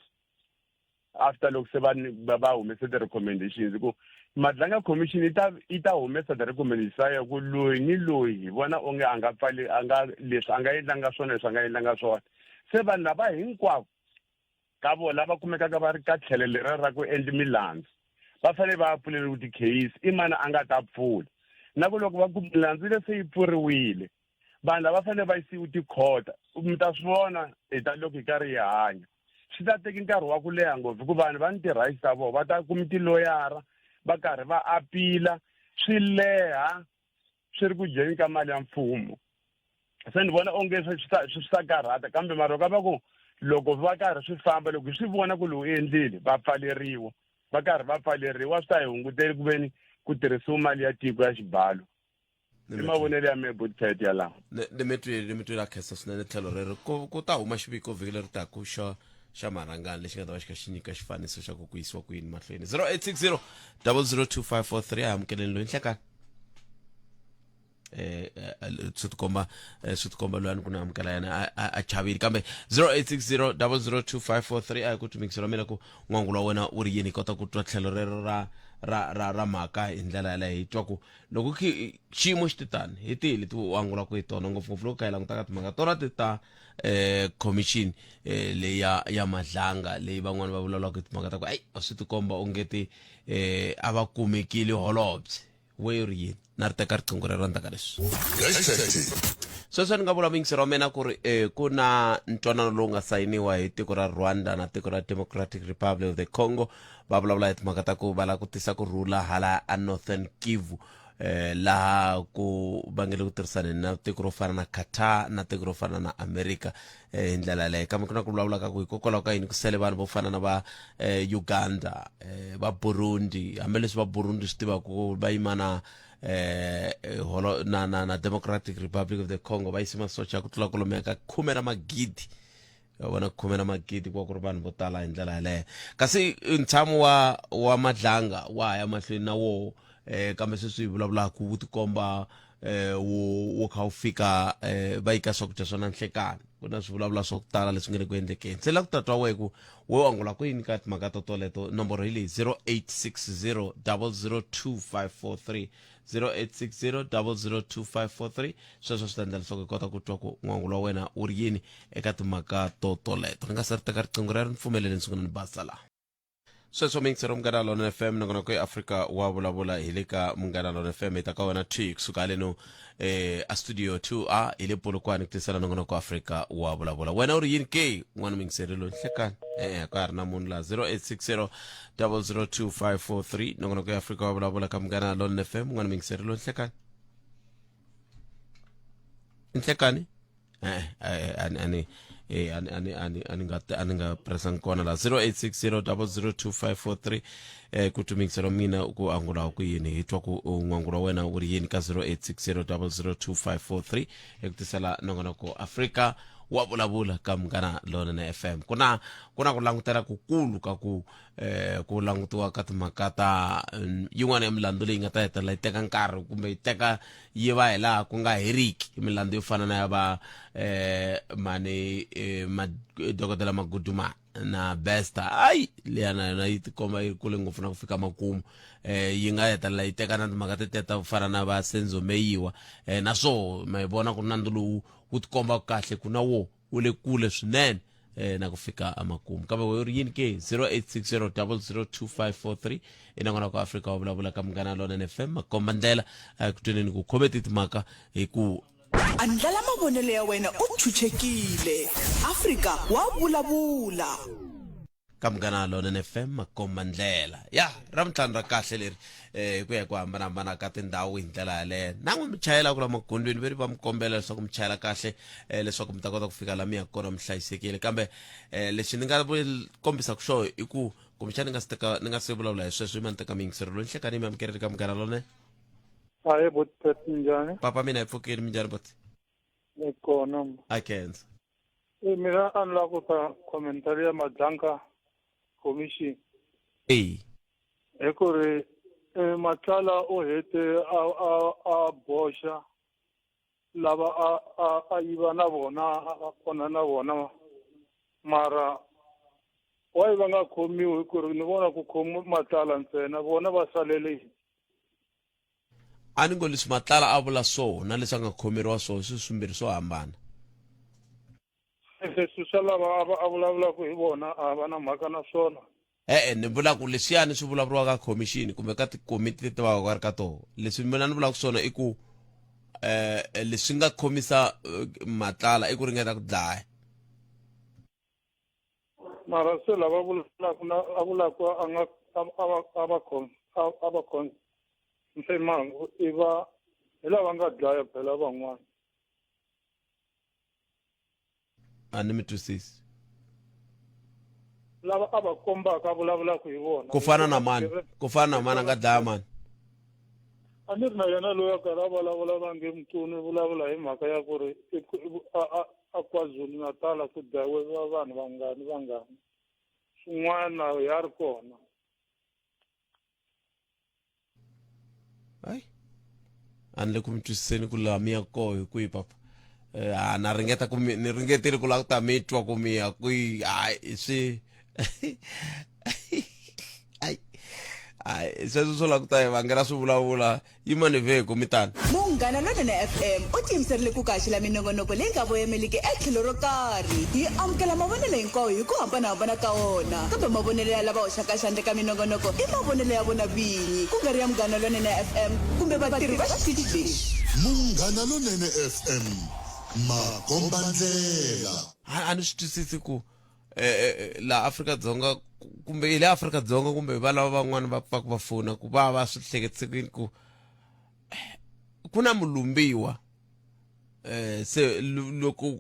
after loko se va va humese ti-recommendations ku madlanga commission yi ta yi ta humesa ti-recommendations ta ya ku loyi ni loyi hi vona onge a nga pfali a nga leswi a nga endlanga swona leswi a nga endlanga swona se vanhu lava hinkwavo ka vona lava kumekaka va ri ka tlhelo leriya ra ku endla milandzu va fanele va pfuleriwe ti-case i mani a nga ta pfula na ku loko va ku milandzu le se yi pfuriwile vanhu lava fanele va yisiwe tikhota mi ta swi vona hi ta loko hi karhi hi hanya swi ta teki nkarhi wa ku leha ngopfu hikuva vanhu va ni ti-rights ta vona va ta kumi tiloyara va karhi va apila swi leha swi ri ku dyeni ka mali ya mfumo se ni vona onge swi ta swi ta karhata kambe mara ka va ku loko va karhi swi famba loko hi swi vona ku lowu endlile va pfaleriwa va karhi va pfaleriwa swi ta hi hunguteli ku veni ku tirhisiwa mali ya tiko ya xibalo i mavonelo ya mehe butpet ya lawa ni mi twile ni mi twile a khensa swinene tlhelo rero ku ku ta huma xiviko vhiki leri taku xa xa marhangani lexi nga ta va xi kha xi nyika xifaniso xa ku ku yisiwa ku yini mahlweni 0860 002543 a amukeleni loyi nhlekani eh, eh, swi tikomba eh, swi tikomba loyi a ni ku ni amukela yena a chavile kambe 0860 002543 a hi ku tumikisela mina ku n'wangulo wa wena wu ri yini hi kota ku twa tlhelo rero ra ra ra ra mhaka hi ndlela yaleyo hi twa ku loko xiyimo xi titani hi tihi leti u angulaka hi tona ngopfungopfu loko kha hi langutaka timhaka tona ti ta eh commission eh leyi ya ya madlanga leyi van'wana va vulavulaka hi timhaka ta ku ayi a swi tikomba ongeti eh a va kumekile holobye we ri yini na ri teka riqingho rero ndzhaku ka leswi sweswi ni nga vula muyingiseri wa mina ku ri eh, ku na ntwanano lowu nga sayiniwa hi tiko ra rwanda na tiko ra democratic republic of the congo va vulavula hi timhaka ta ku va lava ku tisa ku rhula hala a northern kivu eh, laha ku vangele ku tirhisana na tiko ro fana na qatar na tiko ro fana na america eh, hi ndlela yaleyo kambe ku na ku vulavula ka ku hikokwalaho ka yini ku sele vanhu vo fana na va eh, uganda eh, va burundi hambileswi va burundi swi tivaka ku va yima na eh, holo na, na, na democratic republic of the congo va yise masocha ya ku tlula kwalomuya ka khume ra magidi va vona khume ra magidi ku va ku ri vanhu vo tala hi ndlela yaleyo kasi ntshamo wa wa madlanga wa ha ya mahlweni na woho eh, kambe sweswi hi vulavulaka wu tikomba eh, wu wu kha wu fika eh, va yika swakudya swa na nhlekani ku na swivulavula swa ku tala leswi nga le ku endlekeni se la ku tatwa wehe ku we u angula ku yini ka timhaka to toleto nomboro hi leyi 0860 002543 0860 002543 sweswo swi ta endla leswaku hi kota ku twa ku n'wangulo wa wena wu ri yini eka timhaka to toleto ni nga se ri teka riqingho rero ni pfumeleli ni sungula ni basa laha sweswo mixero munghana lona fm nongonoko ya afrika wa vulavula hi le ka munghana lona fm hi ta ka wena 2 kusuka haleno eh, a studio 2 a hi le polokwane ku tisela nongonoko afrika wa vulavula wena u ri yini ke n'wana mingiseri loyi nhlekani e-e ka ha ri na munhu laha 0860 002543 nongonoko ya afrika wa vulavula ka munghana lona fm n'wana mingiseri loyi nhlekani nhlekani e-e ani ani eh ani ani ani ani nga ani nga presang kona la 0860002543 eh ku tumingisela mina ku angula ku yini hi twa ku n'wangulo wa wena wu ri yini ka 0860002543 eku tisela nongonoko Afrika wa vulavula ka Munghana Lonene FM. Ku na ku na ku langutela kukulu ka ku eh ku langutiwa ka timhaka ta mm, yin'wana ya milandzu leyi nga ta hetelela yi teka nkarhi kumbe yi teka yi va hi laha ku nga heriki milandzu yo fana na ya va eh mani eh, ma, dokodela Magudumana na Bester ayi liya na yona yi tikomba yi kule ngopfu na ku fika makumu eh yi nga hetelela yi teka na timhaka tetiya ta ku fana na va Senzo Meyiwa eh na swoho ma yi vona ku nandzu lowu wu tikomba kahle ku na wo wu le kule swinene eh na ku fika emakumu kambe we ri yini ke 0860002543 i nongonoko wa Afrika wa vulavula ka Munghana Lonene FM makomba ndlela eh, ku tweneni ku khome timhaka hi ku Andlala mavonelo ya wena u chuchekile. Afrika wa vulavula. Ka Munghana Lonene FM makomba ndlela ya ravutlhanu ra kahle leri eh hi ku ya hi ku hambanahambana ka tindhawu hi ndlela yaleyo na n'wi mi chayelaka la magondzweni ve ri va mi kombela leswaku mi chayela kahle eh leswaku mi ta kota ku fika la mi yaka kona mi hlayisekile kambe eh lexi ni nga kombisaka xona i ku kumbexana ni nga si teka ni nga se vulavula hi sweswo i ma ni teka miyingisero loyi nhlekani mi amukeleli ka Munghana Lonene. Ahe boti Pet minjhani? Papa mina hi pfukile minjhani boti? Ni kona. A khensa. E mina a ni lava ku ta commentary ya Madlanka commission. Eyi. Hi ku ri e, Matlala u hete a a a boxa lava a a a yiva na vona a onha na vona mara why va nga khomiwi hi ku ri ni vona ku khomiwe Matlala ntsena vona va salele yini? A ni ngo leswi Matlala a vula swona na leswi a nga khomeriwa swona swi swimbirhi swo hambana. Leswi swa lava a va a vulavulaka hi vona a va na mhaka na swona. E-e, ni vula ku leswiyani swi vulavuriwaka ka khomixini kumbe ka tikomiti leti va va ri ka toho. Leswi mina ni vulaka swona i ku eh leswi nga khomisa eh, Matlala i ku ringeta ku dlaya. Mara se lava vulaka na a vulaka a nga a a va a va khon a a va khon mfemangu i va hi lava nga dlaya phela van'wana. A ni mi twisisi. Lava a va kombaka a vulavulaka hi vona. Ku fana na mani? Ku fana na mani a nga dlaya mani? A ni ri na yena loyi a karhi a vulavula va nge Mcunu i vulavula hi mhaka ya ku ri a a a KwaZulu Natal ku dlayiwe vanhu vangani vangani swin'wana ya ri kona. Hayi a ni le ku mi twisiseni ku laha mi ya koho hi kwihi papa eh, a na ringeta ku mi ni ringetile ku lava ku ta mi twa ku mi ya kwihi hayi swi ayi hayi sweswo swo lava ku ta hi vangela swi vulavula yima ni vhe ku mi tani Munghana Lonene FM u tiyimiserile ku kaxela minongonoko leyi nga voyemeliki etlhelo ro karhi. Hi amukela mavonelo hinkwawo hi ku hambanahambana ka wona, kambe mavonelo ya lava hoxaka xandla eka minongonoko i mavonelo ya vona vinyi, ku nga ri ya Munghana Lonene FM kumbe vatirhi va xitichi lexi. Munghana Lonene FM, makombandlela. A ni swi twisisi ku eh, eh, eh, laha Afrika-Dzonga kumbe hi le Afrika-Dzonga kumbe va lava van'wana va pfaka va fona ku va va swi hleketise ku yini ku ku na mulumbiwa eh se loko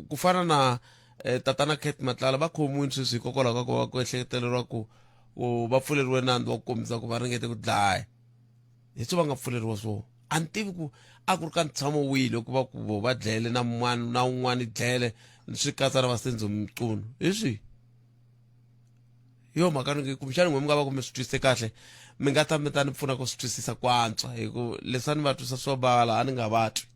ku fana na eh, tatana Cat Matlala va khomiwile sweswi hikokwalaho ka ku va ku ehleketeleriwa ku va pfuleriwe nandzu wa ku kombisa ku va ringete ku dlaya hi swo va nga pfuleriwa swona a ni tivi ku a ku ri ka ntshamo wihi loko va ku vo va dlele na mun'wana na un'wana dlele swi katsa na va Senzo Mchunu hi swihi yo mhaka ni kumbexani n'we mi nga va ku mi swi twisise kahle mi nga ta mi ta ni pfuna ku swi twisisa ku antswa hi ku leswi a ni va twisa swo bala a ni nga va twi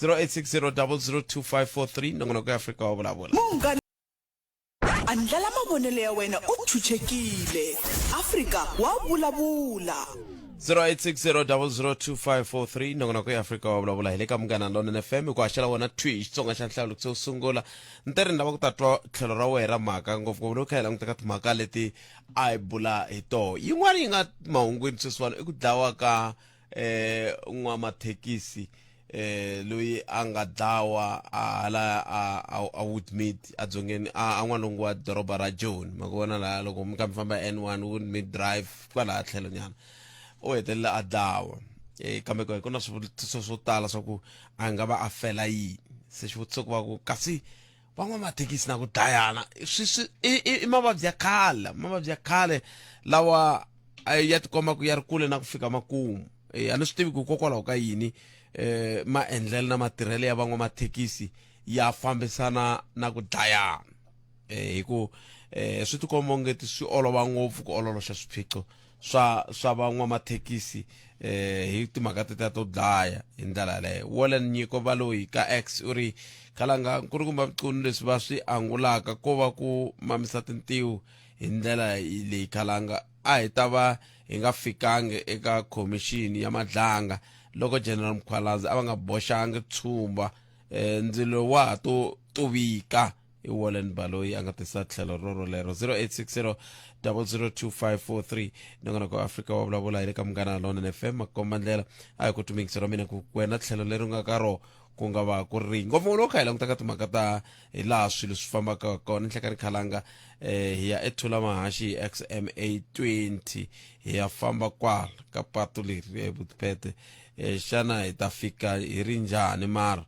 0860 002543 nongonoko ya Afrika wa vulavula Munghana andlala mavonelo ya wena u chuchekile. Afrika wa vulavula. 0860002543 nongonoko ya Afrika wa vulavula hi le ka Munghana Lonene FM hi ku haxela wona thwi Xitsonga xa nhlawulo xo sungula ntirhi ni lava ku ta twa tlhelo ra wena ra mhaka ngopfungopfu loko kha hi languta ka timhaka leti a hi bula hi toho yin'wana yi nga mahungwini sweswiwani i ku dlawa ka eh n'wamathekisi eh loyi a nga dlawa a hala a a Woodmead a dzongeni a a n'walungu wa doroba ra Joni ma ku vona laha loko mi kha mi famba N1 Woodmead Drive kwalaha tlhelo nyana u hetelela a dlawa eh kambe ku na swivutiso swo tala swa ku a nga va a fela yini se xivutiso ku va ku kasi van'wamathekisi na ku dlayana swi swi i, i mavabyi ya khale mavabyi ya khale lawa ya tikomba ku ya ri kule na ku fika makumu e, a ni swi tivi ku hikokwalaho ka yini eh maendlelo na matirhelo ya van'wamathekisi ya fambisana na ku dlayana eh, hi ku eh, swi tikomba ongeti swi olova ngopfu ku ololoxa swiphiqo swa swa van'wamathekisi eh, hi timhaka tetiya to dlaya hi ndlela yaleyo. Wallen Nyiko Baloyi ka X u ri khalanga nkulukumba Mchunu leswi va swi angulaka ko va ku mamisa tintiho hi ndlela leyi khalanga a hi ta va hi nga fikangi eka khomixini ya Madlanga loko General Mkhwanazi a va nga boxangi tshumba eh, ndzilo wa ha to tuvika. I Wallen Baloyi a nga tisa tlhelo roro lero. 0860 002543 nongonoko wa Afrika wa vulavula hi le ka Munghana Lonene FM makomba ndlela a hi ku tumingisa ra mina ku wena tlhelo leri nga ka ro ku nga va ku ri ngopfu loko kha hi languta ka timhaka ta hi laha swilo swi fambaka kona nhlekani khalanga eh, hi ya ethula mahaxi hi xma 20 hi ya famba kwala ka patu leri eh, butipete eh, xana hi ta fika hi ri njhani mara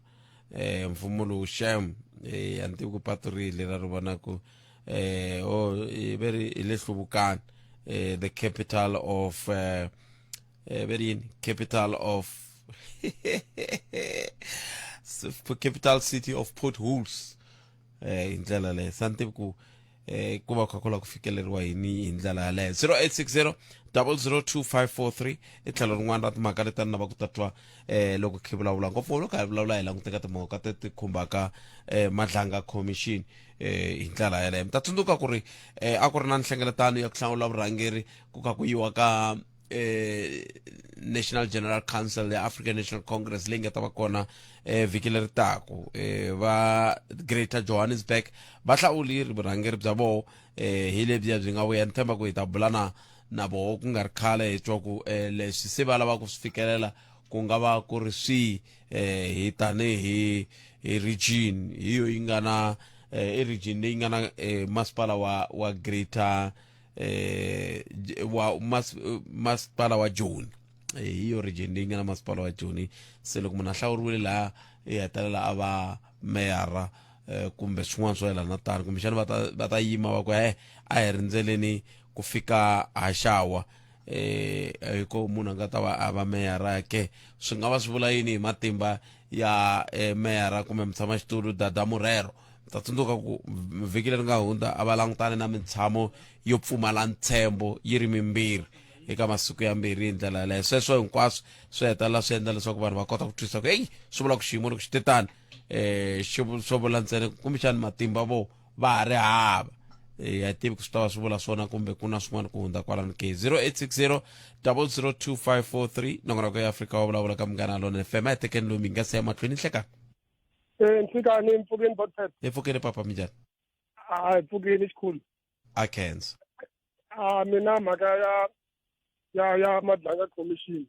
eh, mfumo lowu xem eh, a ni tivi ku patu rihi leri a ri vonaku eh, o ve ri hi le hluvukani eh, the capital of eh, eh, ve ri yini capital of capital city of potholes eh, hi ndlela leyo sa ni tivi ku eh, ku va kha ku lava ku fikeleriwa yini hi ndlela yaleyo. 0860 002543 i tlhelo rin'wana ra timhaka leti a ni lava ku tatwa eh, loko khe vulavula ngopfu loko hi vulavula hi languteka timhaka ti khumbaka eh, Madlanga Commission eh, hi ndlela yaleyo. Mi ta tsundzuka ku ri eh, a ku ri na nhlengeletano ya ku hlawula vurhangeri ku kha ku yiwa ka eh, National General Council ya African National Congress leyi nga ta va kona eh, vhiki leri taku. Eh, va Greater Johannesburg va hlawulile vurhangeri bya voho eh, hi lebyiya byi nga vuya. Ni tshemba ku hi ta bula na na voho ku nga ri khale hi twa ku eh, leswi se va lava ku swi fikelela ku nga va ku ri swihi eh, hi tanihi hi region hi yo yi nga na eh, i region leyi nga na eh, masipala wa wa Greater eh wa mas, masipala wa Joni eh, hi yo region leyi nga na masipala wa Joni. Se loko munhu a hlawuriwile laha i hetelela a va meyara eh, kumbe swin'wana swo yelana tano, kumbexana va ta va ta yima va ku he a hi rindzeleni ku fika haxawa eh hi ko munhu a nga ta va a va meyara ke swi nga va swi vula yini hi matimba ya eh, meyara kumbe mutshamaxitulu Dada Morero. Ta tsundzuka ku vhiki leri nga hundza a va langutane na mintshamo yo pfumala ntshembo yi ri mimbirhi eka masiku yambirhi hi ndlela yaleyo. Sweswo hinkwaswo swi hetelela swi endla leswaku vanhu va kota ku twisisa ku heyi swi vula ku xiyimo loko xi te tani um xi swo vula ntsena kumbexani matimba vo va ha ri hava ya tivi ku swi ta va swi vula swona kumbe ku na swin'wana ku hundza kwalano ke. 0860 002543 nongonoko ya Afrika wa vulavula ka Munghana Lona FM. A hi tekeni loyi mi nga se ya mahlweni nhlekani. Eh, nhlikani mpfukeni botpet. Hi pfukile papa, minjhani? A hi pfukile xikhulu. A khensa. A mina mhaka ya ya ya Madlanga Commission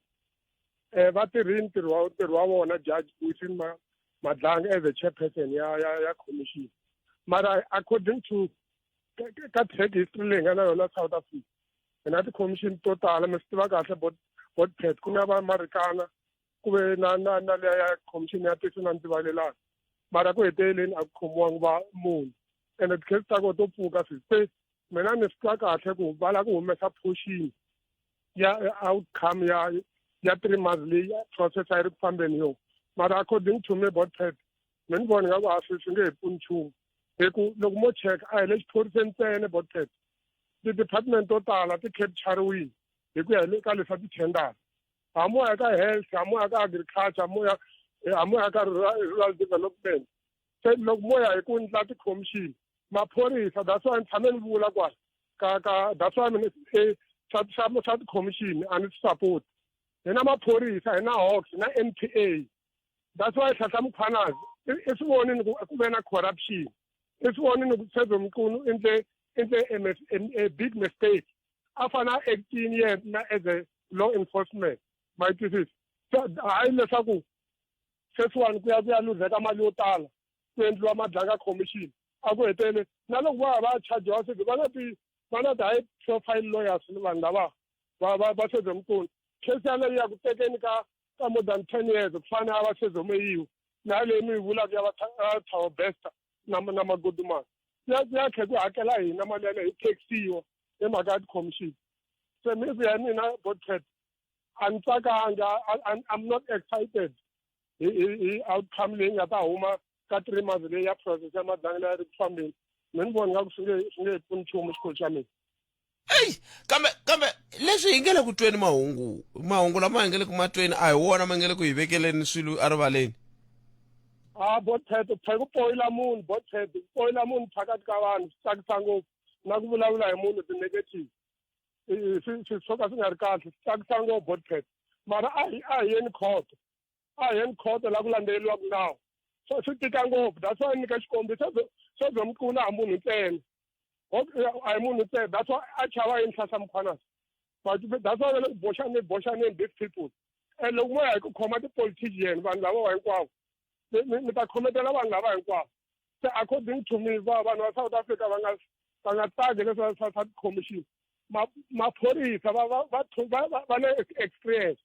eh va tirhini ntirho wa ntirho wa vona Judge Wilson Madlanga as a chairperson ya ya ya commission, mara according to ka track history leyi nga na yona South Africa, hi na ti-commission to tala, mi swi tiva kahle bot botpet, ku nga va Marikana, ku ve na na na leya ya commission ya tisi na ndzivalelano, mara ku heteleleni a ku khomiwangi va munhu ene ti-case ta kona to pfuka swi se mina ni swi twa kahle ku va lava ku humesa portion ya outcome ya ya 3 months leyi process a yi ri ku fambeni yo, mara according to me botpet, mi ni vona nga ku a swi swi nge he pfuni nchumu hi ku loko mo check a hi le xiphoriseni ntsena botpet, ti-department to tala ti capturiwile hi ku ya hi le ka leswa ti-tenders, ha mo ya ka health, ha mo ya ka agriculture, ha mo ya ka rural development. Se loko mo ya hi ku ndla ti-commission maphorisa, that's why ni tshame ni vula kwala ka ka that's why mina eh, swa swa swa ti-commission a ni swi support. Hi na maphorisa, hi na Hawks, hi na NPA. That's why Hlahla Mkhwanazi i swi vonini ku ku ve na corruption, i swi vonini ku Senzo Mchunu endle endle a big mistake, a fane a acting yena as a law enforcement, ma yi twisisa. So hayi leswaku sweswiwani ku ya ku ya luzeka mali yo tala ku endliwa Madlanga Commission, a ku hetele na loko va va chajiwa se va na ti va na ti-high profile lawyers ni vanhu lava va va va Senzo Mchunu. Case yaleyo ya ku tekeni ka ka more than 10 years ku fane a va Senzo Meyiwa na leyi mi yi vulaka ya va Thabo Bester na na Magudumana ya ya tlhe ku hakela hina mali yaleyo hi taxiwa hi mhaka ya ti-commission. Se mi ku ya mina botpet a ni tsakanga, I'm not excited hi hi hi outcome leyi nga ta huma. ka three months leyi ya process ya Madlanga leyi ri ku fambeni me ni vona nga ku swi nge swi nge pfuni nchumu xikolo xa mina. Eyi kambe kambe leswi hi nge le ku tweni mahungu mahungu lama hi nge le ku ma tweni a hi wona ma nge le ku hi vekeleni swilo erivaleni. A botpet phe ku poyila munhu botpet ku poyila munhu phakathi ka vanhu swi tsakisa ngopfu na ku vulavula hi munhu ti-negative swi swi swo ka swi nga ri kahle swi tsakisa ngopfu botpet mara a hi a hi yeni khoto a hi yeni khoto la ku landzeleriwaka nawu so swi tika ngopfu that's why nyika xikombiso swo mquna a munhu ntsena a hi munhu ntsena that's why a chava yini Nhlanhla Mkhwanazi but that's why va le ku boxaneni boxaneni these people and loko mo ya hi ku khoma ti-politician vanhu lavawa hinkwavo mi ta khometela vanhu lava hinkwavo se according to me va vanhu va South Africa va nga va nga tsaki leswi swa swa ti-commission maphorisa va va va va va na experience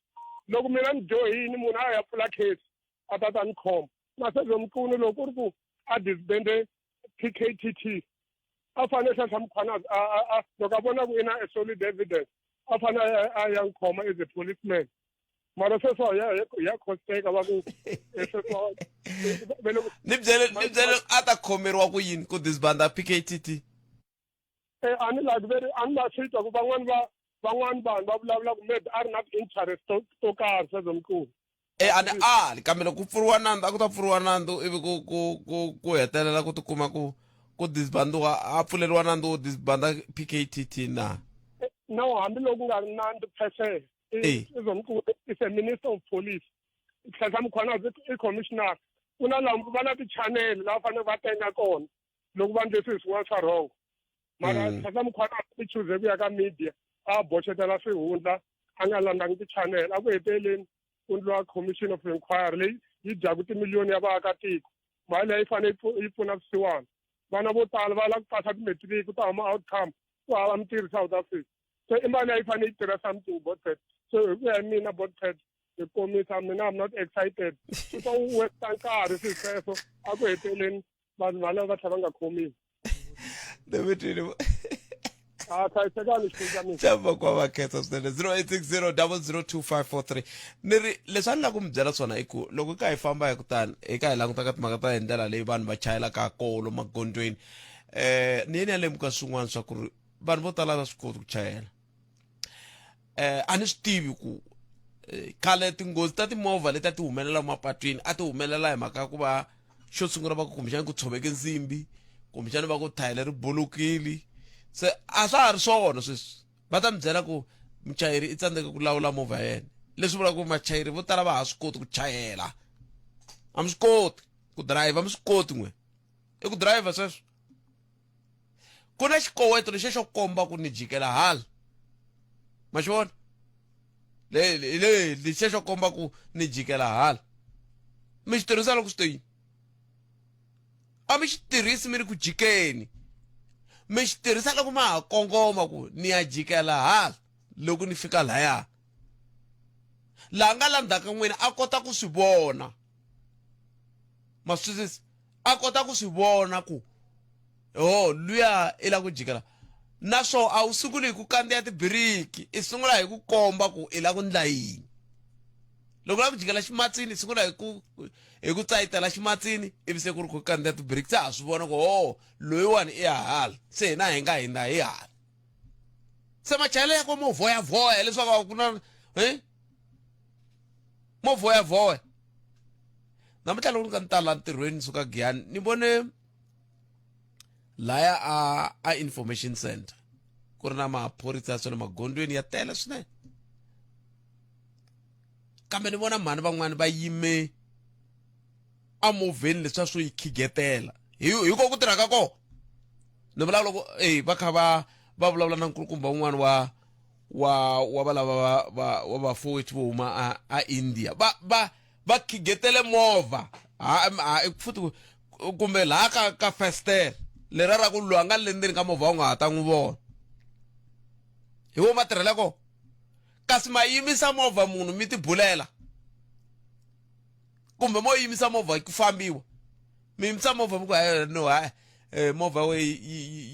loko mina ni dyohini munhu a ya pfula case a ta ta ni khoma na Senzo Mchunu loko ku ri ku a disbande PKTT a fanele Nhlanhla Mkhwanazi a loko a vona ku i na a solid evidence a fanele a ya n'wi khoma as a policeman mara sweswo ya ya khosteka va ku sweswo ni byele ni byele a ta khomeriwa ku yini ku disbanda PKTT eh a ni lavi veri a ni la swi twa ku van'wani va van'wani vanhu va vulavula ku maybe a ri na ti-interest to to karhi Senzo Mchunu e a ni ali kambe loko ku pfuriwa nandzu a ku ta pfuriwa nandzu ivi ku ku ku ku hetelela ku tikuma ku ku disbandiwa a pfuleriwa nandzu wo disbanda PKTT na no hambiloko ku nga ri nandzu phesele Senzo Mchunu is a minister of police Nhlanhla Mkhwanazi i commissioner ku na lava va na ti-channel lava fanele va tenga kona loko va ndle swilo swin'wana swa wrong mara Nhlanhla Mkhwanazi i chuze ku ya ka media a boxetela swihundla a nga landzangi ti-channel a ku heteleleni ku ndliwa commission of inquiry leyi yi dyaku timiliyoni ya vaakatiko mali leyi yi fanele yi pfuna vusiwana vana vo tala va lava ku pasa ti-matric ku ta huma outcome ku hava mintirho South Africa so i mali leyi fanele yi tirha something botpet so hi ku ya hi mina botpet hi komisa mina I'm not excited swi ta wu waste nkarhi swilo sweswo a ku heteleni vanhu valavo va tlhela va nga khomiwi David a hlayisekani xikwembu xa mina xava kwa va khetsa swinene 0860 002543 ni ri leswi a ni lava ku mi byela swona i ku loko hi ka hi famba hi kutani hi ka hi languta ka timhaka ta hi ndlela leyi vanhu va chayelaka ha kona magondzweni eh ni yini ya lemuka swin'wana swa ku ri vanhu vo tala va swi koti ku chayela eh a ni swi tivi ku eh, khale tinghozi ta timovha leti a ti humelela mapatwini a ti humelela hi mhaka ya ku va xo sungula va ku kumbexani ku tshoveke nsimbi kumbexani va ku thayele ri bulukile se a swa ha ri swona sweswi va ta mi byela ku muchayeri i tsandzeke ku lawula movha ya yena leswi vulaka ku machayeri vo tala va ha swi koti ku chayela a mi swi koti ku driver mi swi koti n'we i ku driver sweswo ku na xikoweto lexiya xo komba ku ni jikela hala ma xi vona le le lexiya xo komba ku ni jikela hala mi xi tirhisa loko swi te yini a mi xi tirhisi mi ri ku jikeni mi xi tirhisa loko ma ha kongoma ku ni ya jikela hala loko ni fika laya laha nga la ndzhaku ka n'wina a kota ku swi vona ma swi twisisa a kota ku swi vona ku ho luya i la ku jikela naswo a wu sunguli hi ku kandziya tibiriki i sungula hi ku komba ku i la ku ndla yini loko la ku jikela ximatsini i sungula hi ku hi ku tsayitela ximatsini ivi se ku ri ku kandziya tibiriki se ha swi vona ku ho loyiwani i ya hala se hina hi nga hindza hi hala se machayelo ya ko mo voyavoya leswaku a ku na e mo voyavoya namuntlha loko ni ka ni ta la ntirhweni ni suka giyani ni vone laya a a information center ku ri na maphorisa ya swa le magondzweni ya tele swinene kambe ni vona mhani van'wani va yime emovheni leswiya swo yi khigetela hi hi ko ku tirha ka kona ni vula loko e va kha va va vulavula na nkulukumba un'wana wa wa wa va lava va va wa vafowethu vo huma a a India va va va khigetele movha ha ha futhi kumbe laha ka ka fester lera ra ku lwa nga le ndzeni ka movha u nga ha ta n'wi vona hi wo matirhela ko kasi ma yimisa movha munhu mi tibulela kumbe mo yimisa movha ku fambiwa mi yimisa movha mi ku hayi no hayi eh, movha we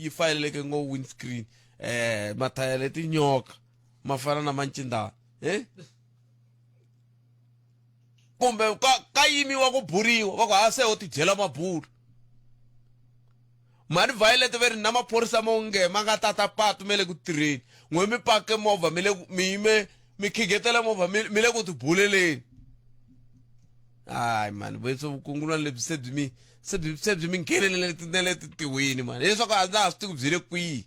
yi fayeleleke ngo windscreen eh mathayele tinyoka ma fana na mancindana eh Kumbe ka ka yimiwa ku buriwa va ku ha se ho tidyela mabulu. Mhani Violet ve ri na maphorisa mo nge ma nga tata patu me le ku tirheni. N'we mi pake movha mi le mi yime mi khigetela movha mi mi le ku tibuleleni. Hayi mani vetso vukungulwana lebyi se byi mi se byi se byi mi nghenelele na le titiwini mani. Hileswaku a ndza ha swi tivi ku byi le kwihi.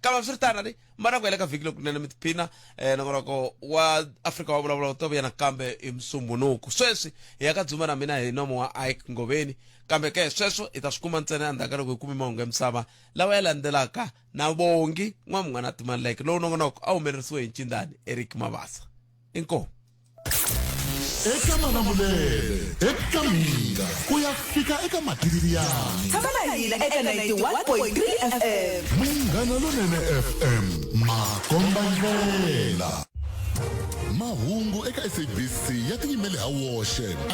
Kambe hambiswiritano ni mana ku hela ka vhiki lokunene mi tiphina eh, nongonoko wa Afrika wa vulavula wu ta vuya nakambe hi Musumbhunuku. Sweswi hi ya ka dzuma na mina hi nomo wa Ike Ngoveni. Kambe ke sweswo hi ta swi kuma ntsena endzhaku ka loko hi kume mahungu ya misava lawa ya landzelaka na Bongi N'wamun'wana Timaleke. Lowu nongonoko a humelerisiwe hi Ncindani Eric Mabasa. Inkomu. Eka Malamulele, eka Mhinga, ku ya fika eka Matiriyani. Tshama na hina eka 91.3 FM. Munghana Lonene FM, makomba ndlela. Mahungu eka SABC ya tiyimele ha woxe.